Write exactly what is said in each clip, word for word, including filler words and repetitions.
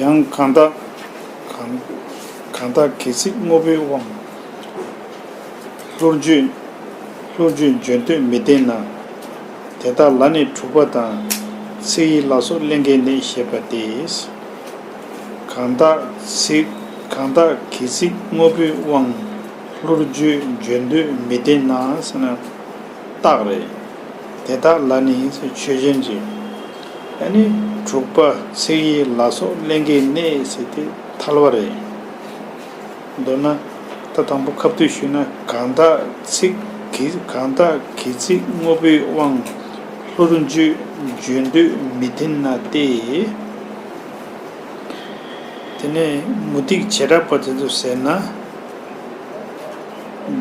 ཡང་གང་དག་གང་གང་དག་གི་ཚིག་དངོས་པོའི་དབང་། ལྷུར་བརྗོད་ལྷུར་བརྗོད་བརྗོད་འདོད་མི་ལྡན་ན། དེ་དག་ལ་ནི་དྲུག་པ་དང་། ཚིག་ཡི་ལ་སོགས་ཀླན་ཀའི་གནས་ཞེས་པ་སྟེ། གང་དག་ཚིག་གང་དག་གི་ཚིག་དངོས་པོའི་དབང་། ལྷུར་བརྗོད་བརྗོད་འདོད་མི་ལྡན་ན་ཟེར་ན། རྟགས་རེད། དེ་དག་ལ་ནི་ཆོས་ཅན་གྱི། ཨ་ནི་དྲུག་པ་ཚིག་ཡི་ལ་སོགས་ཀླན་ཀའི་གནས་ཟེར་ཏེ་ཐལ་བ་རེད། མདོར་ན། ད་དང་པོ་ཁ་བསྡུས་ཞུས་ན། གང་དག་ཚིག་གི་གང་དག་གི་ཚིག་དངོས་པོའི་དབང་། ལྷུར་བརྗོད་བརྗོད་འདོད་མི་ལྡན་ན་སྟེ། དེ་ནས་མུ་སྟེགས་བྱེ་བྲག་པ་དེ་ཚོ་ཟེར་ན།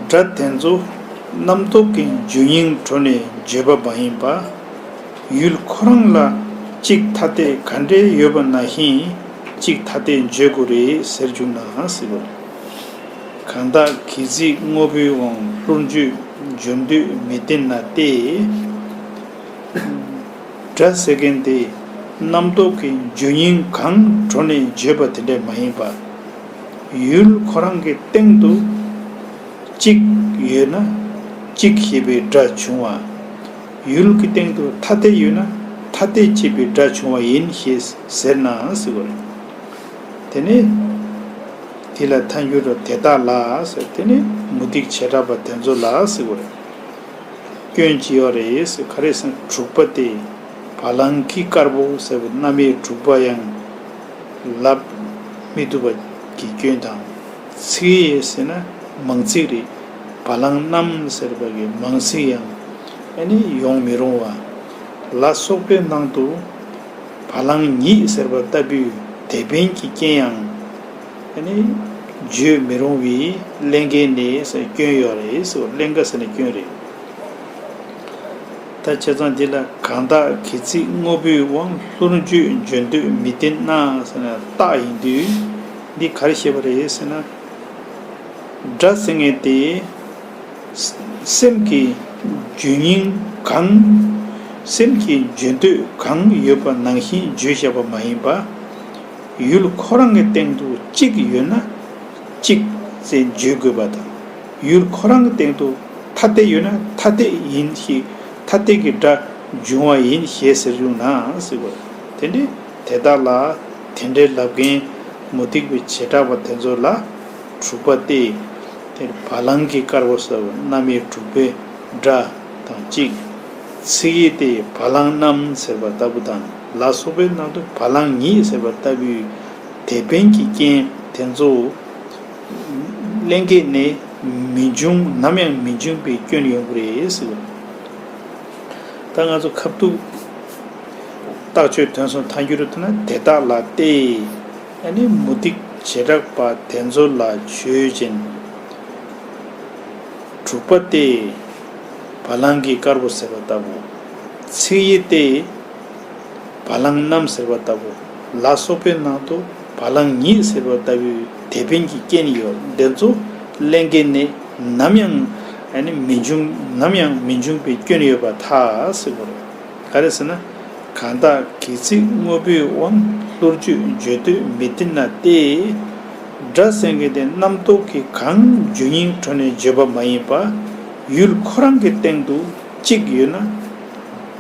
སྒྲ་དེ་ཚོ་རྣམ་རྟོག་གི་རྒྱུ་ཉིད་གྲོལ་ནས་བརྗོད་པ་མ་ཡིན་པ། ཡུལ་ཁོ་རང་ལ་གཅིག་ཐ་དད་ག་འདྲས་ཡོད་པ་ནང་བཞིན་གཅིག་ཐ་དད་བརྗོད་དགོས་རེད་ཟེར་བཅུག་ན་ཟེར་བ། གང་དག་གི་ཚིག་དངོས་པོའི་དབང་ལྷུར་བརྗོད་བརྗོད་འདོད་མི་ལྡན་ན་སྟེ། སྒྲ་ཟེར་མཁན་དེ་རྣམ་རྟོག་གི་རྒྱུ་ཉིད་གང་གྲོལ་ནས་བརྗོད་པ་དེ་འདྲས་མ་ཡིན་པ། ཡུལ་ཁོ་རང་གི་སྟེང་དུ་གཅིག་ཡོད་ན་གཅིག་ཞེས་པའི་སྒྲ་བྱུང་བ། ཡུལ་གྱི་སྟེང་དུ་ཐ་དད་ཡོད་ན་ཐ་དད་ཅེས་པའི་སྒྲ་བྱུང་བ་ཡིན་ཞེས་ཟེར་ན་ཟེར་བ་རེད། དེ་ནས་དེ་ལ་ཐལ་འགྱུར་རོ། དེ་དག་ལ་ཟེར། དེ་ནས་མུ་སྟེགས་བྱེ་བྲག་པ་དེ་ཚོ་ལ་ཟེར་བ་རེད། སྐྱོན་ཅི་ཡོད་རེད་ཟེར། ག་རེ་ཟེར་ན་དྲུག་པ་དེ་བ་ལང་གི་དཀར་པོ་ཟེར་བའི་རྣམ་དབྱེ་དྲུག་པ་ཡང་ལབ་མི་བཏུབ་པ་གི་སྐྱོན་དང་། ཚིག་ཡི་ཟེར་ན་མང་ཚིག་རེད། བ་ལང་རྣམས་ཟེར་བ་གི་མང་ཚིག་ཡང་ཨ་ནི་ཡོང་མི་རུང་བ། ལ་སོགས་པའི་ནང་དུ་བ་ལང་ཉིད་ཟེར་བ་ལྟ་བུའི་དེ་ཕན་གྱི་རྐྱེན་ཡང་ཨ་ནི་བརྗོད་མི་རུང་བའི་ཀླན་ཀའི་གནས་ཟེར་སྐྱོན་ཡོད་རེད་ཟེར། ཀླན་ཀ་ཟེར་ན་སྐྱོན་རེད། ད་བྱས་ཙང་འདི་ལ་གང་དག་གི་ཚིག་དངོས་པོའི་དབང་ལྷུར་བརྗོད་བརྗོད་འདོད་མི་ལྡན་ན་ཟེར་ན་རྟགས་ཡིན་དུས། འདི་ག་རེ་བཤད་པ་རེད་ཟེར་ན། སྒྲ་ཟེར་མཁན་དེ་སེམས་ཀྱི་རྒྱུ་ཉིད་གང་། སེམས་ཀྱི་བརྗོད་འདོད་གང་ཡོད་པ་ནང་བཞིན་བརྗོད་བཞག་པ་མ་ཡིན་པ། ཡུལ་ཁོ་རང་གི་སྟེང་དུ་གཅིག་ཡོད་ན་གཅིག་ཅེས་བརྗོད་དགོས་པ་དང་། ཡུལ་ཁོ་རང་གི་སྟེང་དུ་ཐ་དད་ཡོད་ན་ཐ་དད་ཡིན་ཞེས་ཐ་དད་ཀྱི་སྒྲ་འབྱུང་བ་ཡིན་ཞེས་ཟེར་བྱུང་ན་ཟེར་བ། དེ་འདྲའི་དེ་དག་ལ་དེ་འདྲའི་ལབ་མཁན་མུ་སྟེགས་པའི་བྱེ་བྲག་པ་དེ་ཚོ་ལ་དྲུག་པ་སྟེ། དེར་བ་ལང་གི་དཀར་པོ་ཟེར་བ་རྣམ་དབྱེ་དྲུག་པའི་སྒྲ་དང་གཅིག་ཚིག་ཡི་སྟེ་བ་ལང་རྣམས་ཟེར་བ་ལྟ་བུ་དང་། ལ་སོགས་པའི་ནང་དུ་བ་ལང་ཉིད་ཟེར་བ་ལྟ་བུའི་དེ་ཕན་གྱི་རྐྱེན་དེ་ཚོ་ཀླན་ཀའི་གནས་མི་འབྱུང་ནམ་ཡང་མི་འབྱུང་པའི་སྐྱོན་ཡོང་གི་རེད་ཟེར་བ། ད་ང་ཚོ་ཁ་བསྡུ་རྟགས་ཆོས་དོན་གསུམ་ཐལ་འགྱུར་དུ་ན་དེ་དག་ལ་སྟེ། ཨ་ནི་མུ་སྟེགས་བྱེ་བྲག་པ་དེ་ཚོ་ལ་ཆོས་ཅན། དྲུག་པ་སྟེ། བ་ལང་གི་དཀར་པོ་ཟེར་བ་ལྟ་བུ། ཚིག་ཡི་སྟེ། བ་ལང་རྣམས་ཟེར་བ་ལྟ་བུ། ལ་སོགས་པའི་ནང་དུ་བ་ལང་ཉིད་ཟེར་བ་ལྟ་བུའི་དེ་ཕན་གྱི་རྐྱེན་ཡོད་དེ་ཚོ་ཀླན་ཀའི་གནས་ནམ་ཡང་ཨ་ནི་མི་འབྱུང་ནམ་ཡང་མི་འབྱུང་པའི་སྐྱོན་ཡོད་པར་ཐལ་ཟེར་བ་རེད། ག་རེ་ཟེར་ན། གང་དག་གི་ཚིག་དངོས་པོའི་དབང་ལྷུར་བརྗོད་བརྗོད་འདོད་མི་ལྡན་ན་སྟེ། སྒྲ་ཟེར་མཁན་དེ་རྣམ་རྟོག་གི་གང་རྒྱུ་ཉིད་གྲོལ་ནས་བརྗོད་པ་མ་ཡིན་པ། ཡུལ་ཁོ་རང་གི་སྟེང་དུ་གཅིག་ཡོད་ན་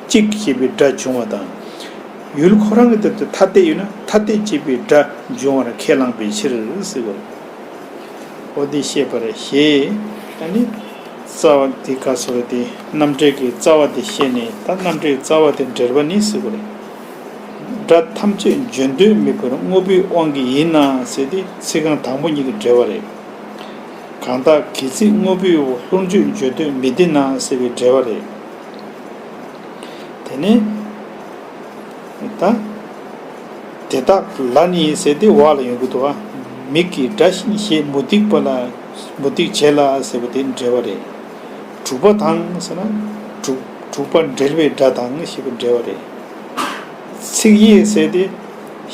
གཅིག་ཞེས་པའི་སྒྲ་བྱུང་བ་དང་། ཡུལ་ཁོ་རང་གི་སྟེང་དུ་ཐ་དད་ཡོད་ན་ཐ་དད་ཅེས་པའི་སྒྲ་འབྱུང་བར་ཁས་བླངས་པའི་ཕྱིར་ཟེར་བ། འོ་འདི་བཤད་པར་ཞེས། ཨ་ནི། རྩ་བ་འདི་ག་སོགས་ཏེ་རྣམ་འགྲེལ་གྱི་རྩ་བ་དེ་བཤད་ནས་ད་རྣམ་འགྲེལ་རྩ་བ་དེ་འགྲེལ་པ་ནི་ཟེར་བ་རེད། སྒྲ་ཐམས་ཅད་བརྗོད་འདོད་མེད་པར་དངོས་པོའི་དབང་གིས་ཡིན་ན་ཟེར་ཏེ་ཚིག་རྐང་དང་པོ་གཉིས་ཀྱི་འགྲེལ་བ་རེད། གང་དག་གི་ཚིག་དངོས་པོའི་དབང་ལྷུར་བརྗོད་བརྗོད་འདོད་མི་ལྡན་ན་ཟེར་བའི་འགྲེལ་བ་རེད། དེ་ནས། ད། དེ་དག་ལ་ནི་ཟེར་ཏེ་བ་ལ་ཡོང་གི་འདུག་ག་མིག་གི་སྒྲ་བཞིན་ཞེས་མུ་སྟེགས་པ་ལ་མུ་སྟེགས་བྱེད་ལ་ཟེར་བ་དེ་འགྲེལ་བ་རེད། དྲུག་པ་དང་ཟེར་ན་དྲུག་དྲུག་པ་འགྲེལ་བའི་སྒྲ་དང་ཞེས་པའི་འགྲེལ་བ་རེད། ཚིག་ཡི་ཟེར་ཏེ་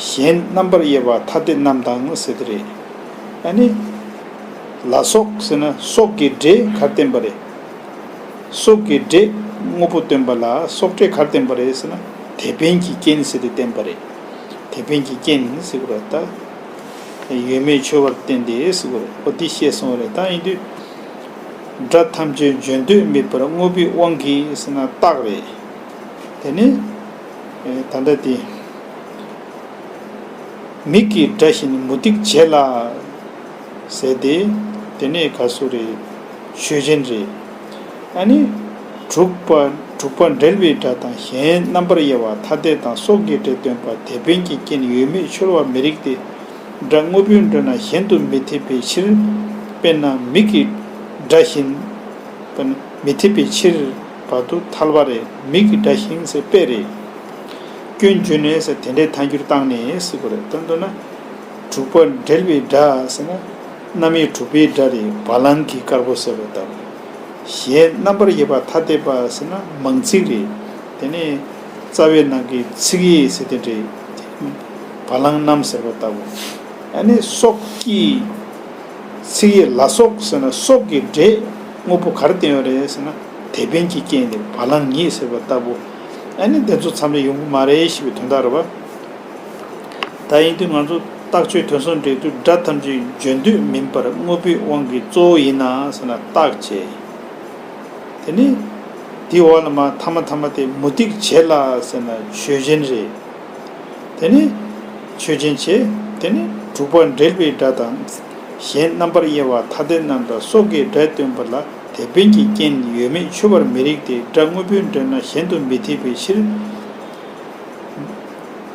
གཞན་རྣམ་པར་དབྱེ་བ་ཐ་དད་རྣམས་དང་ཟེར་དེ་རེད། ཨ་ནི། ལ་སོགས་ཟེར་ན་སོགས་ཀྱི་སྒྲས་ག་རེ་བསྟན་པ་རེད། སོགས་ཀྱི་སྒྲས་དངོས་པོ་སྟོན་པ་ལ་སོགས་སྒྲས་ག་རེ་བསྟན་པ་རེད་ཟེར་ན་དེ་ཕན་གྱི་རྐྱེན་ཟེར་ཏེ་བསྟན་པ་རེད། དེ་ཕན་གྱི་རྐྱེན་ཟེར་དགོས་རེད་ད། ཡོད་མེད་འཆོལ་བར་བསྟན་ཏེ་ཟེར་དགོས་རེད། འོ་འདི་བཤད་སོང་བ་རེད། ད་ཡིན་དུས་སྒྲ་ཐམས་ཅད་བརྗོད་འདོད་མེད་པར་དངོས་པོའི་དབང་གིས་ཟེར་ན་རྟགས་རེད། དེ་ནི་ད་ལྟ་དེ་མིག་གི་སྒྲ་བཞིན་མུ་སྟེགས་བྱེད་ལ། ཟེར་ཏེ། དེ་ནས་ག་སུ་རེད། ཆོས་ཅན་རེད། ཨ་ནི། དྲུག་པ་དྲུག་པ་འབྲེལ་བའི་སྒྲ་དང་གཞན་རྣམ་པར་དབྱེ་བ་ཐ་དད་དང་སོགས་ཀྱི་སྒྲས་སྟོན་པ་དེ་ཕན་གྱི་རྐྱེན་ཡོད་མེད་འཆོལ་བར་མི་རིགས་ཏེ། སྒྲ་དངོས་པོའི་སྒྲ་ན་གཞན་དུ་མི་འཐད་པའི་ཕྱིར། དཔེར་ན་མིག་གི་སྒྲ་བཞིན་མི་འཐད་པའི་ཕྱིར་བར་དུ་ཐལ་བ་རེད། མིག་གི་སྒྲ་བཞིན་ཟེར་དཔེ་རེད། སྐྱོན་བརྗོད་ནས་ཟེར་དེ་འདྲའི་ཐལ་འགྱུར་བཏང་ནས་ཟེར་དགོས་རེད། དོན་དུ་ན། དྲུག་པ་འབྲེལ་བའི་སྒྲ་ཟེར་ན། རྣམ་དབྱེ་དྲུག་པའི་སྒྲ་རེད། བ་ལང་གི་དཀར་པོ་ཟེར་བ་ལྟ་བུ། གཞན་རྣམ་པར་དབྱེ་བ་ཐ་དད་པ་ཟེར་ན་མང་ཚིག་རེད། དེ་ནས་རྩ་བའི་ནང་གི་ཚིག་དབྱེ་ཟེར་དེ་འདྲའི་བ་ལང་རྣམ་ཟེར་བ་ལྟ་བུ། ཨ་ནི་སོགས་ཀྱི་ཚིག་དབྱེ་ལ་སོགས་ཟེར་ན་སོགས་ཀྱི་སྒྲས་དངོས་པོ་ག་རེ་བསྟན་ཡོད་རེད་ཟེར་ན་དེ་ཕན་གྱི་རྐྱེན་དེ་བ་ལང་ཉིད་ཟེར་བ་ལྟ་བུ། ཨ་ནི་དེ་ཚོ་ཚང་མ་ཡོང་གི་མ་རེད་ཞེས་པའི་དོན་དག་རེད་བ། ད་ཡིན་དུས་ང་ཚོ་རྟགས་ཆོས་དོན་གསུམ་འགྲེལ་དུས་སྒྲ་ཐམས་ཅད་བརྗོད་འདོད་མིན་པར་དངོས་པོའི་དབང་གིས་གཙོ་བོ་ཡིན་ན་ཟེར་ན་རྟགས་བྱས། དེ་ནི་དེའི་འོག་ལ་མ་ཐ་མ་ཐ་མ་དེ་མུ་སྟེགས་བྱེད་ལ་ཟེར་ན་ཆོས་ཅན་རེད། དེ་ནི་ཆོས་ཅན་བྱེད། དེ་ནི་དྲུག་པ་འབྲེལ་བའི་སྒྲ་དང་། གཞན་རྣམ་པར་དབྱེ་བ་ཐ་དད་རྣམས་དང་སོགས་ཀྱི་སྒྲ་སྟོན་པ་ལ་དེ་ཕན་གྱི་རྐྱེན་ཡོད་མེད་འཆོལ་བར་མི་རིགས་ཏེ། སྒྲ་དངོས་པོའི་སྒྲ་ན་གཞན་དུ་མི་འཐད་པའི་ཕྱིར།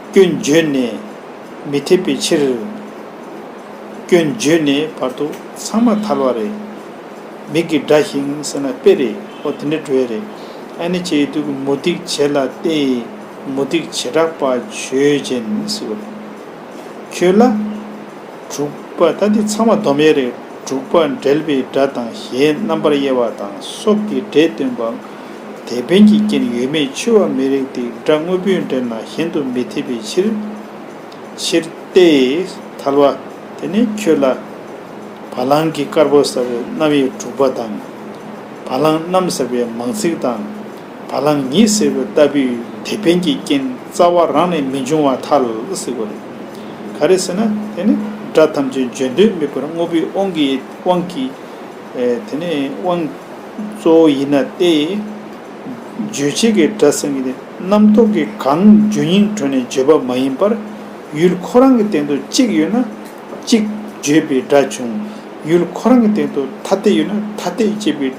སྐྱོན་བརྗོད་ནས་མི་འཐད་པའི་ཕྱིར། སྐྱོན་བརྗོད་ནས་བར་དུ་ཚང་མ་ཐལ་བ་རེད། མིག་གི་སྒྲ་བཞིན་ཟེར་ན་དཔེ་རེད། འོ་དེ་འདྲ་འགྲོ་ཡ་རེད། ཨ་ནི་བྱས་དུས་མུ་སྟེགས་བྱེད་ལ་སྟེ། མུ་སྟེགས་བྱེ་བྲག་པ་ཆོས་ཅན་ཟེར་བ་རེད། ཁྱོད་ལ། དྲུག་པ་ད་འདི་ཚང་མ་སྡོམ་ཡས་རེད། དྲུག་པ་འབྲེལ་བའི་སྒྲ་དང་གཞན་རྣམ་པར་དབྱེ་བ་དང་སོགས་ཀྱི་སྒྲས་སྟོན་པ། དེ་ཕན་གྱི་རྐྱེན་ཡོད་མེད་འཆོལ་བར་མི་རིགས་ཏེ། སྒྲ་དངོས་པོའི་སྒྲ་ན་གཞན་དུ་མི་འཐད་པའི་ཕྱིར། ཕྱིར་ཏེ། ཐལ་བ། དེ་ནི་ཁྱོད་ལ། བ་ལང་གི་དཀར་པོ་ཟེར་བའི་རྣམ་དབྱེ་དྲུག་པ་དང་། བ་ལང་རྣམ་ཟེར་བའི་མང་ཚིག་དང་། བ་ལང་ཉིད་ཟེར་བའི་ལྟ་བུའི་དེ་ཕན་གྱི་རྐྱེན་རྩ་བ་རང་ནས་མི་འབྱུང་བར་ཐལ་ཟེར་བ་རེད། ག་རེ་ཟེར་ན་དེ་ནི་སྒྲ་ཐམས་ཅད་བརྗོད་འདོད་མེད་པར་དངོས་པོའི་དབང་གིས་དབང་གིས། ཨེ་དེ་ནི་དབང་གཙོ་བོ་ཡིན་ན་སྟེ། རྗོད་བྱེད་ཀྱི་སྒྲ་ཟེར་མཁན་དེ་རྣམ་རྟོག་གིས་གང་བརྗོད་སྙིང་བྲོ་ནས་བརྗོད་པ་མ་ཡིན་པར། ཡུལ་ཁོ་རང་གི་སྟེང་དུ་གཅིག་ཡོད་ན་གཅིག་བརྗོད་པའི་སྒྲ་བྱུང་། ཡུལ་ཁོ་རང་གི་སྟེང་དུ་ཐ་དད་ཡོད་ན་ཐ་དད་ཅེས་པའི་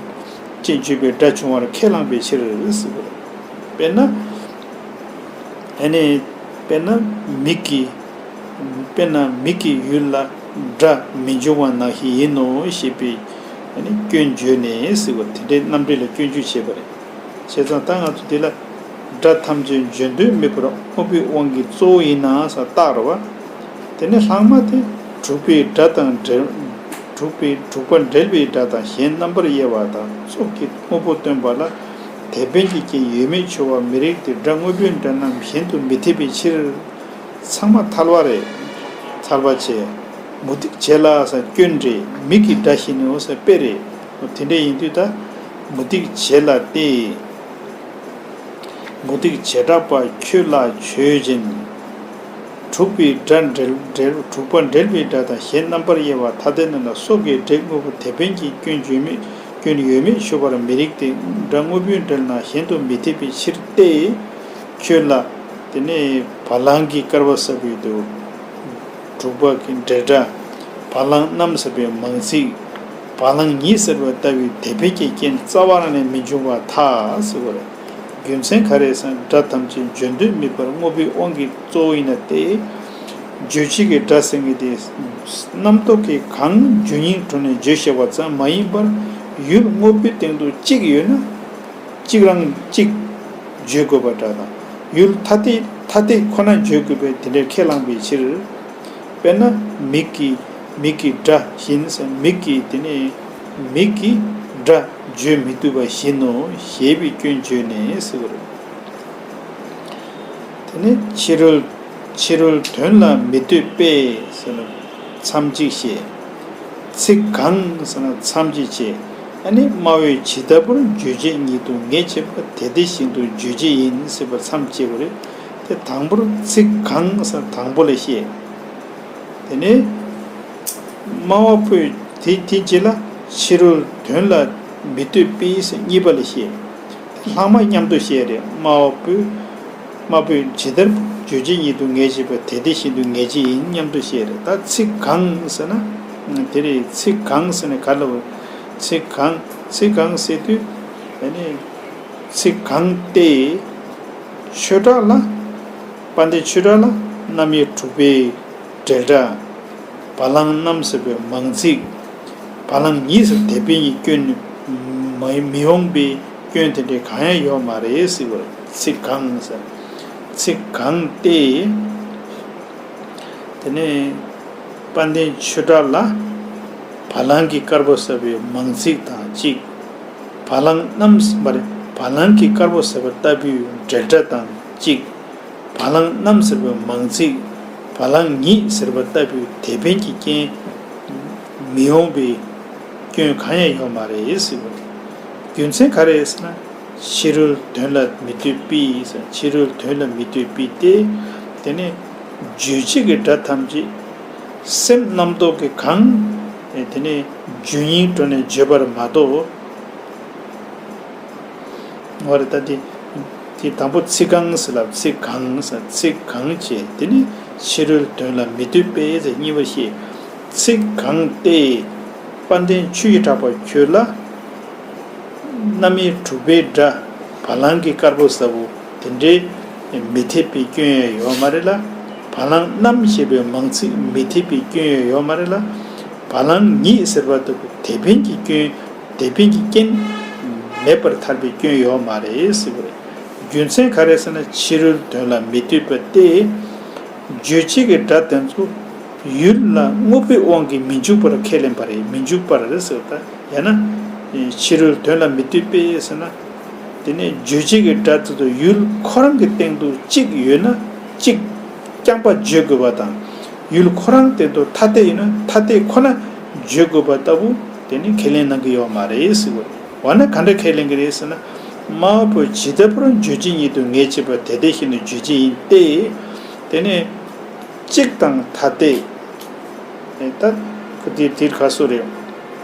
ཅེས་བརྗོད་པའི་སྒྲ་བྱུང་བར་ཁས་བླངས་པའི་ཕྱིར་ཟེར་བ་རེད། དཔེར་ན། ཨ་ནི། དཔེར་ན་མིག་གིས། དཔེར་ན་མིག་གི་ཡུལ་ལ་སྒྲ་མི་འབྱུང་བ་ནང་བཞིན་ཡིན་ནོ་ཞེས་པའི་ཨ་ནི་སྐྱོན་བརྗོད་ནས་ཟེར་བ་དེ་འདྲའི་རྣམ་འགྲེལ་ལ་སྐྱོན་བརྗོད་བྱས་པ་རེད། བྱས་ཙང་ད་ང་ཚོ་འདི་ལ་སྒྲ་ཐམས་ཅད་བརྗོད་འདོད་མེད་པར་དངོས་པོའི་དབང་གིས་གཙོ་བོ་ཡིན་ན་ཟེར་རྟགས་རེད་བ། དེ་ནས་ལྷག་མ་དེ་དྲུག་པའི་སྒྲ་དང་འབྲེལ། དྲུག་པའི་དྲུག་པ་འབྲེལ་བའི་སྒྲ་དང་གཞན་རྣམ་པར་དབྱེ་བ་དང་སོགས་ཀྱི་དངོས་པོ་སྟོན་པ་ལ་དེ་ཕན་གྱི་རྐྱེན་ཡོད་མེད་འཆོལ་བར་མི་རིགས་ཏེ། སྒྲ་དངོས་པོའི་སྒྲ་རྣམས་གཞན་དུ་མི་འཐད་པའི་ཕྱིར། ཚང་མ་ཐལ་བ་རེད། ཐལ་བ་བྱས། མུ་སྟེགས་བྱེད་ལ་ཟེར་སྐྱོན་རེད། མིག་གི་སྒྲ་བཞིན་ནོ་ཟེར་དཔེ་རེད། དེ་འདྲ་ཡིན་དུས་ད་མུ་སྟེགས་བྱེད་ལ་སྟེ། མུ་སྟེགས་བྱེ་བྲག་པ་ཁྱོད་ལ་ཆོས་ཅན། དྲུག་པའི་སྒྲ་འབྲེལ་འབྲེལ་དྲུག་པ་འབྲེལ་བའི་སྒྲ་དང་གཞན་རྣམ་པར་དབྱེ་བ་ཐ་དད་རྣམས་ལ་སོགས་ཀྱི་སྒྲས་དངོས་པོ་དེ་ཕན་གྱི་སྐྱོན་བརྗོད་མེད་སྐྱོན་ཡོད་མེད་འཆོལ་བར་མི་རིགས་ཏེ། སྒྲ་དངོས་པོའི་སྒྲ་ན་གཞན་དུ་མི་འཐད་པའི་ཕྱིར་ཏེ། ཁྱོད་ལ། དེ་ནས་བ་ལང་གི་དཀར་པོ་ཟེར་བའི་དུ། དྲུག་པ་གི་འབྲེལ་སྒྲ། བ་ལང་རྣམ་ཟེར་བའི་མང་ཚིག་བ་ལང་ཉིད་ཟེར་བ་ལྟ་བུའི་དེ་ཕན་གྱི་རྐྱེན་རྩ་བ་རང་ནས་མི་འབྱུང་བར་ཐལ་ཟེར་བ་རེད། རྒྱུ་མཚན་ག་རེ་ཟེར་ན་སྒྲ་ཐམས་ཅད་བརྗོད་འདོད་མེད་པར་དངོས་པོའི་དབང་གིས་གཙོ་བོ་ཡིན་ན་སྟེ། རྗོད་བྱེད་ཀྱི་སྒྲ་ཟེར་མཁན་དེ་རྣམ་རྟོག་གིས་གང་བརྗོད་སྙིང་བྲོ་ནས་བརྗོད་བཞག་པ་ཙམ་མ་ཡིན་པར་ཡུལ་དངོས་པོའི་སྟེང་དུ་གཅིག་ཡོད་ན། གཅིག་རང་གཅིག་བརྗོད་དགོས་པ་འདྲ་དང་། ཡུལ་ཐ་དད་ཐ་དད་ཁོ་ན་བརྗོད་དགོས་པའི་དེ་འདྲའི་ཁས་བླངས་པའི་ཕྱིར། དཔེར་ན་མིག་གིས་མིག་གི་སྒྲ་བཞིན་ཟེར། མིག་གིས་དེ་ནས་མིག་གིས་སྒྲ་བརྗོད་མི་ཐུབ་པ་བཞིན་ནོ་ཞེས་པའི་སྐྱོན་བརྗོད་ནས་ཟེར་བ་རེད། དེ་ནས་ཕྱི་རོལ་ཕྱི་རོལ་དོན་ལ་མི་ལྟོས་པས་ཟེར་ན་མཚམས་གཅིག་བཤད། ཚིག་གང་ཟེར་ན་མཚམས་གཅིག་བྱས། ཨ་ནི་སྨྲ་བས་ཇི་ལྟ་བུར་རྗོད་བྱེད་ཉིད་དུ་ངེས་བྱེད་པ་དེ་དེ་བཞིན་དུ་རྗོད་བྱེད་ཡིན་ཟེར་བ་མཚམས་བཅད་པ་རེད། དེ་དང་པོར་ཚིག་གང་ཟེར་དང་པོ་ལ་བཤད། དེ་ནས་སྨྲ་བ་པོས་དེ་དེ་རྗེས་ལ་ཕྱི་རོལ་དོན་ལ་མི་ལྟོས་པའི་ཟེར་གཉིས་པ་ལ་བཤད། དེ་ལྷག་མ་མཉམ་དུ་བཤད་རེད། སྨྲ་བ་པོས་སྨྲ་བོས་ཇི་ལྟར་བརྗོད་བྱའི་ཉིད་དུ་ངེས་བྱེད་པ་དེ་དེ་བཞིན་དུ་ངེས་བྱེད་ཡིན་མཉམ་དུ་བཤད་རེད། ད་ཚིག་གང་ཟེར་ན། དེ་རེད། ཚིག་གང་ཟེར་ནས་ག་ལ་བ། ཚིག་གང་ཚིག་གང་ཟེར་དུས། དེ་ནས་ཚིག་གང་སྟེ། ཆོས་གྲགས་ལ། དཔལ་ལྡན་ཆོས་གྲགས་ལ་རྣམ་དབྱེ་དྲུག་པའི་འབྲེལ་སྒྲ། བ་ལང་རྣམ་ཟེར་བའི་མང་ཚིག་བ་ལང་ཉིད་ཟེར་དེ་ཕན་གྱི་སྐྱོན་མི་མི་འོང་པའི་སྐྱོན་དེ་འདྲའི་གང་ཡང་ཡོད་མ་རེད་ཟེར་བ་རེད། ཚིག་གང་ཟེར། ཚིག་གང་སྟེ། དེ་ནས་དཔལ་ལྡན་ཆོས་གྲགས་ལ་བ་ལང་གི་དཀར་པོ་ཟེར་བའི་མང་ཚིག་དང་གཅིག་བ་ལང་རྣམ་ཟེར་བ་རེད། བ་ལང་གི་དཀར་པོ་ཟེར་བ་ལྟ་བུའི་འབྲེལ་སྒྲ་དང་གཅིག་བ་ལང་རྣམ་ཟེར་བའི་མང་ཚིག་བ་ལང་ཉིད་ཟེར་བ་ལྟ་བུའི་དེ་ཕན་གྱི་རྐྱེན་མི་འོང་བའི་སྐྱོན་གང་ཡང་ཡོད་མ་རེད་ཟེར་བ་རེད། རྒྱུ་མཚན་ག་རེ་ཟེར་ན། ཕྱི་རོལ་དོན་ལ་མི་ལྟོས་པའི་ཟེར། ཕྱི་རོལ་དོན་ལ་མི་ལྟོས་པའི་སྟེ། དེ་ནས་རྗོད་བྱེད་ཀྱི་སྒྲ་ཐམས་ཅད་སེམས་རྣམ་རྟོག་གིས་གང་། དེ་ནས་བརྗོད་སྙིང་འདོད་ནས་བརྗོད་པར་མ་གཏོགས། འོ་རེད། ད་དེ་དེ་དང་པོ་ཚིག་གང་ཟེར་ལབ། ཚིག་གང་ཟེར། ཚིག་གང་བྱས། དེ་ནི་ཕྱི་རོལ་དོན་ལ་མི་ལྟོས་པས་ཟེར་གཉིས་པ་བཤད། ཚིག་གང་སྟེ། དཔལ་ལྡན་ཆོས་ཀྱི་གྲགས་པ་ཁྱོད་ལ་རྣམ་དབྱེ་དྲུག་པའི་སྒྲ་བ་ལང་གི་དཀར་པོ་ཟེར་བ་དེ་འདྲའི་མི་འཐད་པའི་སྐྱོན་ཡང་ཡོད་མ་རེད་ལ། བ་ལང་རྣམ་ཞེས་པའི་མང་ཚིག་མི་འཐད་པའི་སྐྱོན་ཡང་ཡོད་མ་རེད་ལ། བ་ལང་ཉིད་ཟེར་བ་ལྟ་བུ་དེ་ཕན་གྱི་སྐྱོན། དེ་ཕན་གྱི་རྐྱེན་མེད་པར་ཐལ་བའི་སྐྱོན་ཡོད་མ་རེད་ཟེར་བ་རེད། རྒྱུ་མཚན་ག་རེ་ཟེར་ན། ཕྱི་རོལ་དོན་ལ་མི་ལྟོས་པ་སྟེ། རྗོད་བྱེད་ཀྱི་སྒྲ་དེ་ཚོ་ཡུལ་ལ་དངོས་པོའི་དབང་གིས་མི་འཇུག་པར་ཁས་ལེན་པ་རེད། མི་འཇུག་པར་ཟེར་བ་དང་། ཡང་ན་ཕྱི་རོལ་དོན་ལ་མི་ལྟོས་པས་ཟེར་ན། དེ་ནས་རྗོད་བྱེད་ཀྱི་སྒྲ་དེ་ཚོ་ཡུལ་ཁོ་རང་གི་སྟེང་དུ་གཅིག་ཡོད་ན་གཅིག་རྐྱང་པ་བརྗོད་དགོས་པ་དང་། ཡུལ་ཁོ་རང་སྟེང་དུ་ཐ་དད་ཡོད་ན་ཐ་དད་ཁོ་ན་བརྗོད་དགོས་པ་ལྟ་བུ་དེ་ནི་ཁས་ལེན་གནང་གི་ཡོད་མ་རེད་ཟེར་བ་རེད། འོ་ན་ག་འདྲ་ཁས་ལེན་གྱི་རེད་ཟེར་ན། སྨྲ་བ་པོས་ཇི་ལྟ་བུར་རྗོད་བྱེད་ཉིད་དུ་ངེས་བྱེད་པ་དེ་དེ་བཞིན་དུ་རྗོད་བྱེད་ཡིན་ཏེ། དེ་ནས་གཅིག་དང་ཐ་དད། ད་དེ་དེར་ག་སོ་རེད།